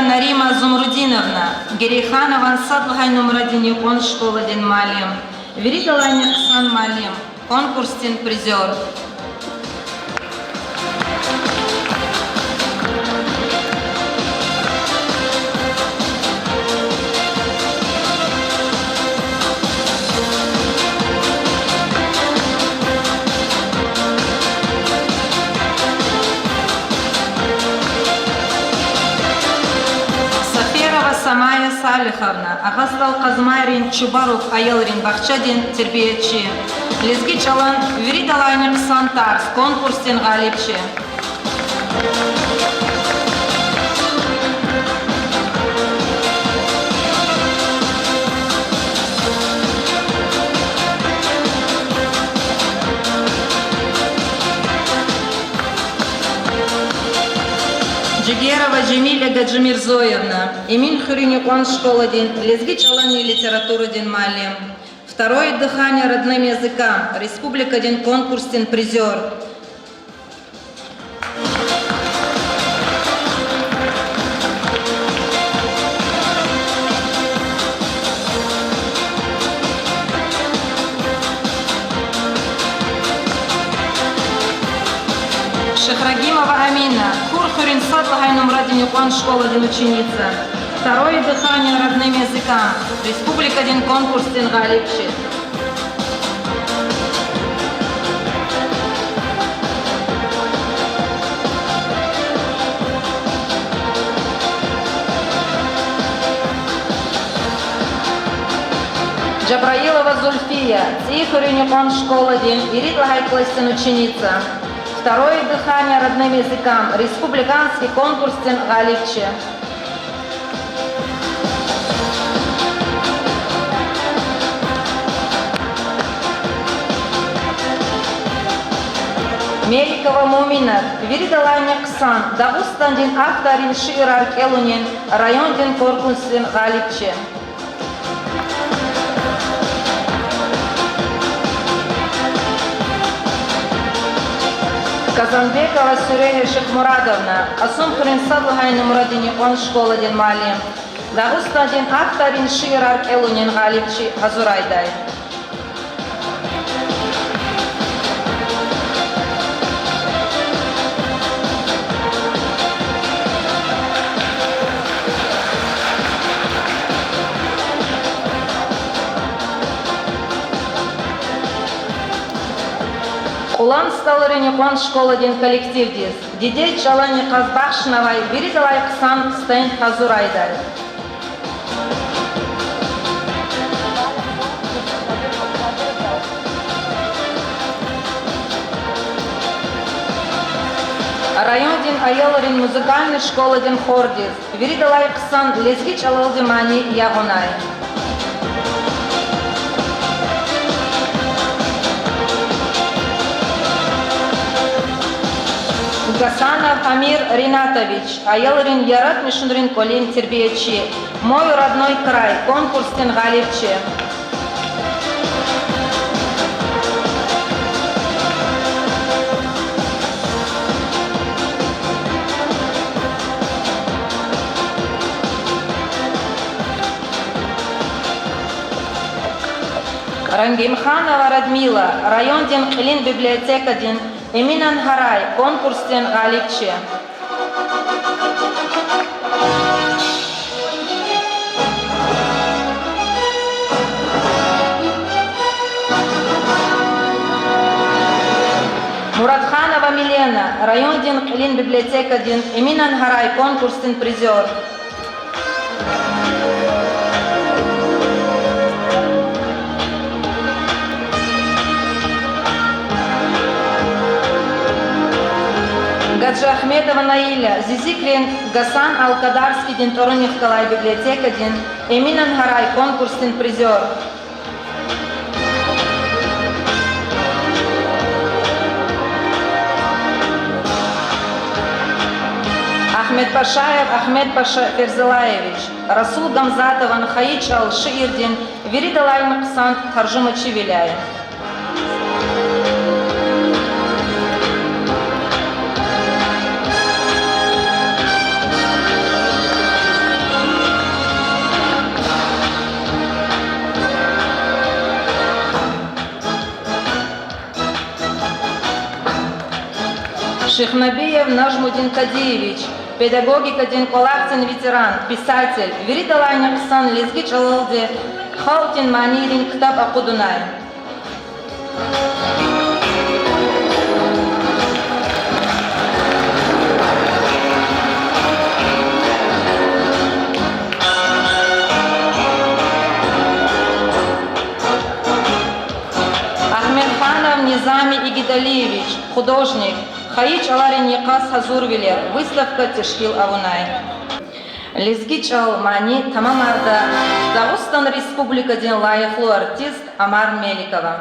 Нарима Зумрудиновна, Герейханован сад лагьай нумрадин юкьван школадин муаллим, виридалайни хъсан муаллим, конкурсдин призёр. Саферова Самая Салиховна, Агъа СтӀал Къазмайрин Чубарук аялрин бахчадин тербиячи, лезги чӀалан виридалайни хъсан тарс конкурсдин гъалибчи. Жигерова Жемиля Гаджимирзоевна, Эминхуьруьн юкьван школадин лезги чӀаланни литературадин муаллим, Второе дыхание родным языкам республикадин конкурсдин призёр. Шихрагимова Амина, Курхуьруьн сад лагьай нумрадин юкьван школадин ученица, Второе дыхание родным языкам республикадин конкурсдин гъалибчи. Жабраилова Зульфия, ЦӀийи хуьруьн юкьван школадин ирид лагьай классдин ученица, Второе дыхание родным языкам республиканский конкурсдин гъалибчи. Меликова Муьминат, виридалайни хъсан Дагъустандин авторрин шиирар кӀелунин райондин конкурсдин гъалибчи. Казанбекова Суьрегье Шихмурадовна, Кьасумхуьруьн сад лагьай нумрадин юкьван школадин муаллим, Дагъустандин авторрин шиирар кӀелунин гъалибчи гьазурайдай. Кьулан СтӀалрин юкьван школадин коллективдиз дидед чӀалан йикъаз бахшнавай виридалай хъсан стенд гьазурайдай. Райондин аялрин музыкальный школадин хордиз виридалай хъсан лезги чӀалалди мани ягъунай. Гасанов Амир Ринатович, аялрин яратмишунрин кӀвалин тербиячи, Мой родной край конкурсдин гъалибчи. Рангимханова Радмила, райондин кьилин библиотекадин Эминан гьарай конкурсдин гъалибчи. Муратханова Милена, райондин кьилин библиотекадин Эминан гьарай конкурсдин призёр. Гаджиахметова Наиля, Зизикрин Гасан Алкадарскийдин тӀварунихъ галай библиотекадин Эминан гьарай конкурсдин призёр. Ахмедпашаев Ахмедпаша Ферзалаевич, Расул Гамзатован Хайи чӀал шиирдин виридалайни хъсан таржумачивиляй. Шихнабиев Нажмудин Кадиевич, педагогикадин кӀвалахдин ветеран, писатель, виридалайни хъсан лезги чӀалалди халкьдин манийрин ктаб акъудунай. Агьмедханов Низами Игидалиевич, художник, хайи чӀаларин йикъаз гьазурвилер выставка тешкил авунай. Лезги чӀал мани тамамарда Дагъустан Республикадин лайихлу артист Амар Меликова.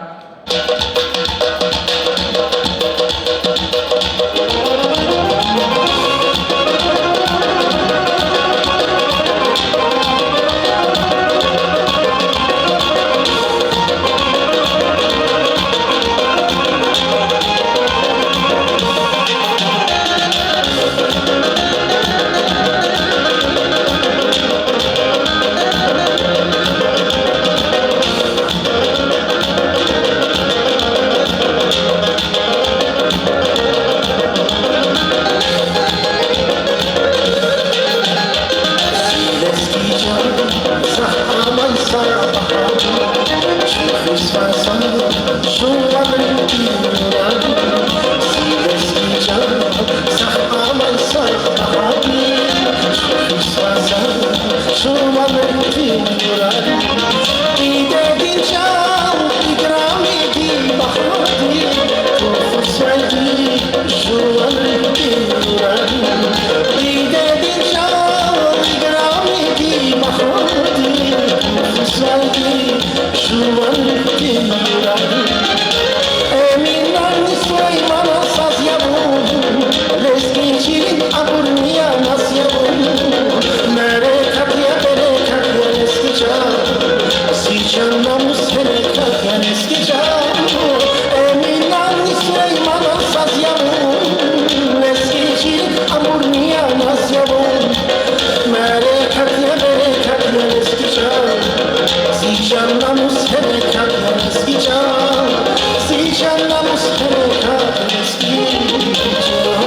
Жуван рикӀин нурар. Эминанни Сулейманан саз я вун, лезги чилин абур мияназ я вун. Мярекат я, берекат я, лезги чан, зи чан намус гьерекат я, лезги чан. Эминанни Сулейманан саз я вун, лезги чилин абур мияназ я вун. Мярекат я, берекат я, лезги чан, зи чан намус гьерекат я, лезги чан, зи чан намус гьерекат я, лезги чан.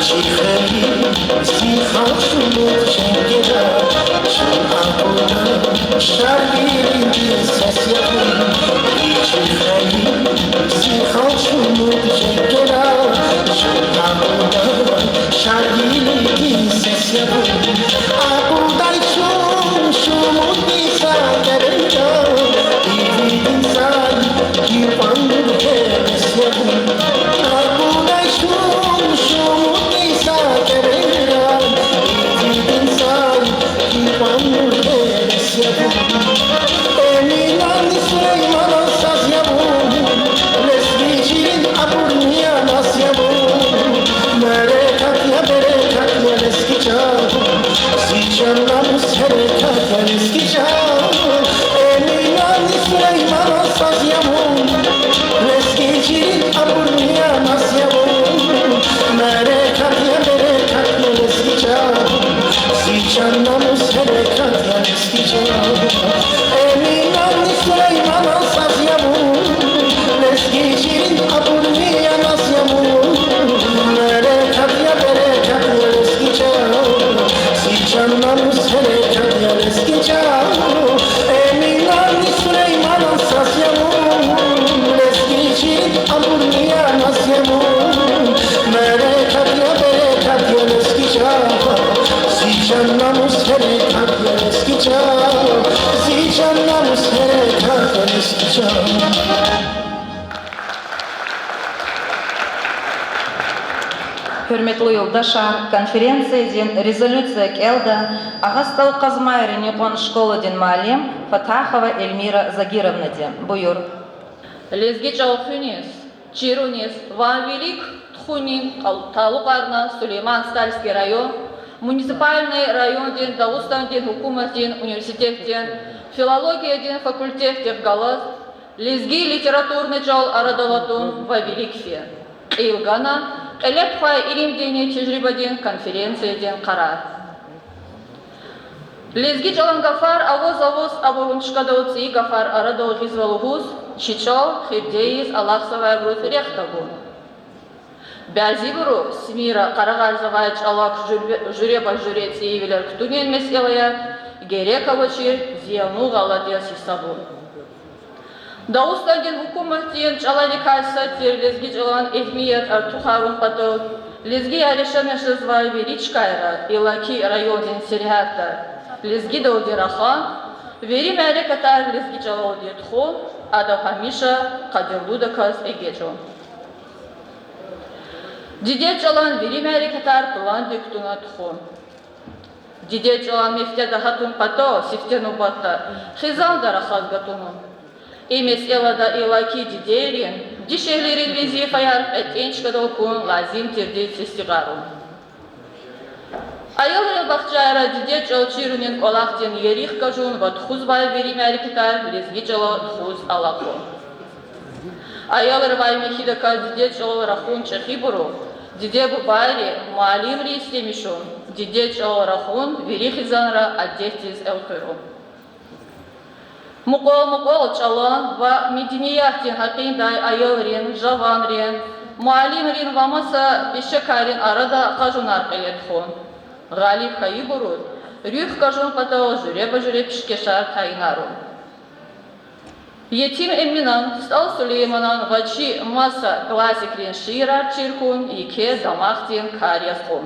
Чи хайи зи халкь шумуд женгера, чун акъудай Шарвилидин сес я вун. Чи хайи зи халкь шумуд женгера, чун акъудай Шарвилидин сес я вун. Акъудай чун шумудни са кӀевера, ивидин сай гьикьван гьевес я вун. Акъудай чун шумудни са кӀевера, ивидин сай гьикьван гьевес я вун. Эминанни Сулейманан саз я вун, лезги чилин абур мияназ я вун. Мярекат я, берекат я, лезги чан, зи чан намус гьерекат я, лезги чан. Эминанни Сулейманан саз я вун, лезги чилин абур мияназ я вун. Мярекат я, берекат я, лезги чан, зи чан намус гьерекат я, лезги чан. Эминанни Сулейманан саз я вун, лезги чилин абур мияназ я вун. Мярекат я, берекат я, лезги чан, зи чан намус гьерекат я, лезги чан. Эминанни Сулейманан саз я вун, лезги чилин абур мияназ я вун. Мярекат я, берекат я, лезги чан, зи чан намус гьерекат я, лезги чан, зи чан намус гьерекат я, лезги чан. Гьуьрметлу юлдашар, конференциядин резолюция кӀелда Агъа СтӀал Къазмайрин юкьван школадин муаллим Фатахова Эльмира Загировнади. Буюр. Лезги чӀал хуьниз, Чируниз ван вилик тухунин кьал-, талукьарна Сулейман-Стальский район муниципальный райондин Дагъустандин гьукуматдин университетдин филологиядин факультетдихъ галаз лезги литературный чӀал арадал атун ва вилик фин кьил гана кьиле тухвай илимдинни тежрибадин конференциядин къарар. Лезги чӀалан гафар аваз-аваз абурун чкадал цӀийи гафар арадал гъизва лугьуз, чи чӀал хирде ийиз алахъзавайбуруз рехъ тагун. Бязибуру СМИ-ра къарагъарзавай чӀалак жуьре-, жуьреба-жуьре цӀийивилер кутунин месэлаяр герек авачир зиянлу гъалатӀ яз гьисабун. Дагъустандин гьукуматдин чӀаларикай сад тир лезги чӀалан эгьмият артухарун патал, лезгияр яшамиш жезвай вири чкайра, иллаки райондин сергьятда, лезгидалди рахун, вири мярекатар лезги чӀалалди тухун, ада гьамиша къадирлудаказ эгечӀун. Дидед чӀалан вири мярекатар пландик кутуна тухун. Дидед чӀалан мефтеда гьатун патал сифте нубатда хизанда рахаз гатуна. И месэлада иллаки дидейрин, дишегьлийрин везифаяр кьетӀен чкадал хьун лазим тирди тестикьарун. Аялрин бахчайра дидед чӀал чирунин кӀвалахдин ерих хкажун ва тухузвай вири мярекатар лезги чӀалал тухуз алахъун. Аялривай михьидаказ дидед чӀалал рахун чӀехибуру, диде-бубайри, муаллимри истемишун, дидед чӀалал рахун вири хизанра адетдиз элкъуьрун. Мукьвал-мукьвал чӀалан ва медениятдин гьакъиндай аялрин, жаванрин, муаллимрин ва маса пешекаррин арада къажунар кьиле тухун. Гъалиб хьайибуруз руьгь хкажун патал жуьреба-жуьре пишкешар тайинарун. Етим Эминан, СтӀал Сулейманан ва чи маса классикрин шиирар чир хьун еке дамахдин кар яз кьун.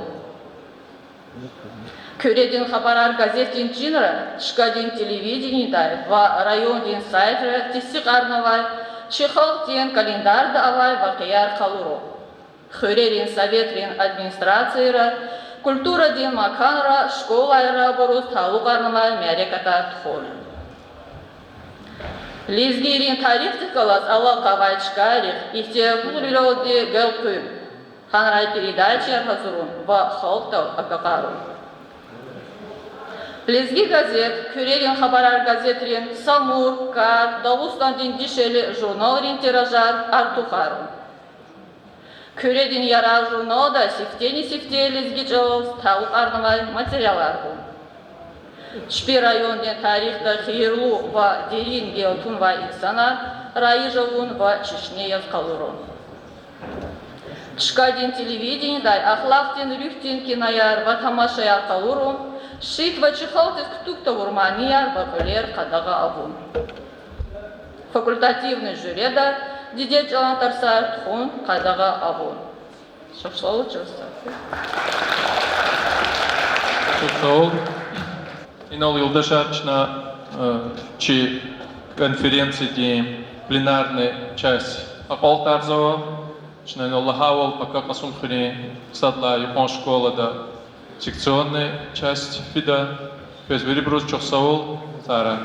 Куьредин хабарар газетдин чинра чкадин телевиденидай ва райондин сайтра тестикьарнавай чи халкьдин календарда авай вакъиаяр къалурун. Хуьрерин советрин администрацияра, культурадин маканра, школайра абуруз талукьарнавай мярекатар тухун. Лезгийрин тарихдихъ галаз алакъа авай чкайрихъ ихтиярлувилелди гелкъуьн, гьанрай передачаяр гьазурун ва халкьдал агакьарун. Лезги газет, Куьредин хабарар газетрин Самур, Кар, Дагъустандин дишегьли журналрин тиражар артухарун. Куьредин Ярар журналда сифтени-сифте лезги чӀалаз талукьарнавай материалар гун. Чпи райондин тарихда хийирлу ва дерин гел тунвай инсанар раиж авун ва чешне яз къалурун. Чкадин телевиденидай ахлакьдин, руьгьдин кинаяр ва тамашаяр къалурун, шиит ва чи халкьдиз кутуг тавур манияр ва кьуьлер къадагъа авун. Факультативный жюрида дидед чӀалан тарсар тухун къадагъа авун. Чухсагъул, чухсагъул. Чухсагъул. Инал юлдашар, чна, э, чи конференциядин пленарный часть акьалтӀарзава. Чна инал лагьайвал, пака Кьасумхуьруьн сад лагьай юкьван школада секционный часть фида. Квез вирибуруз чухсагъул, сара.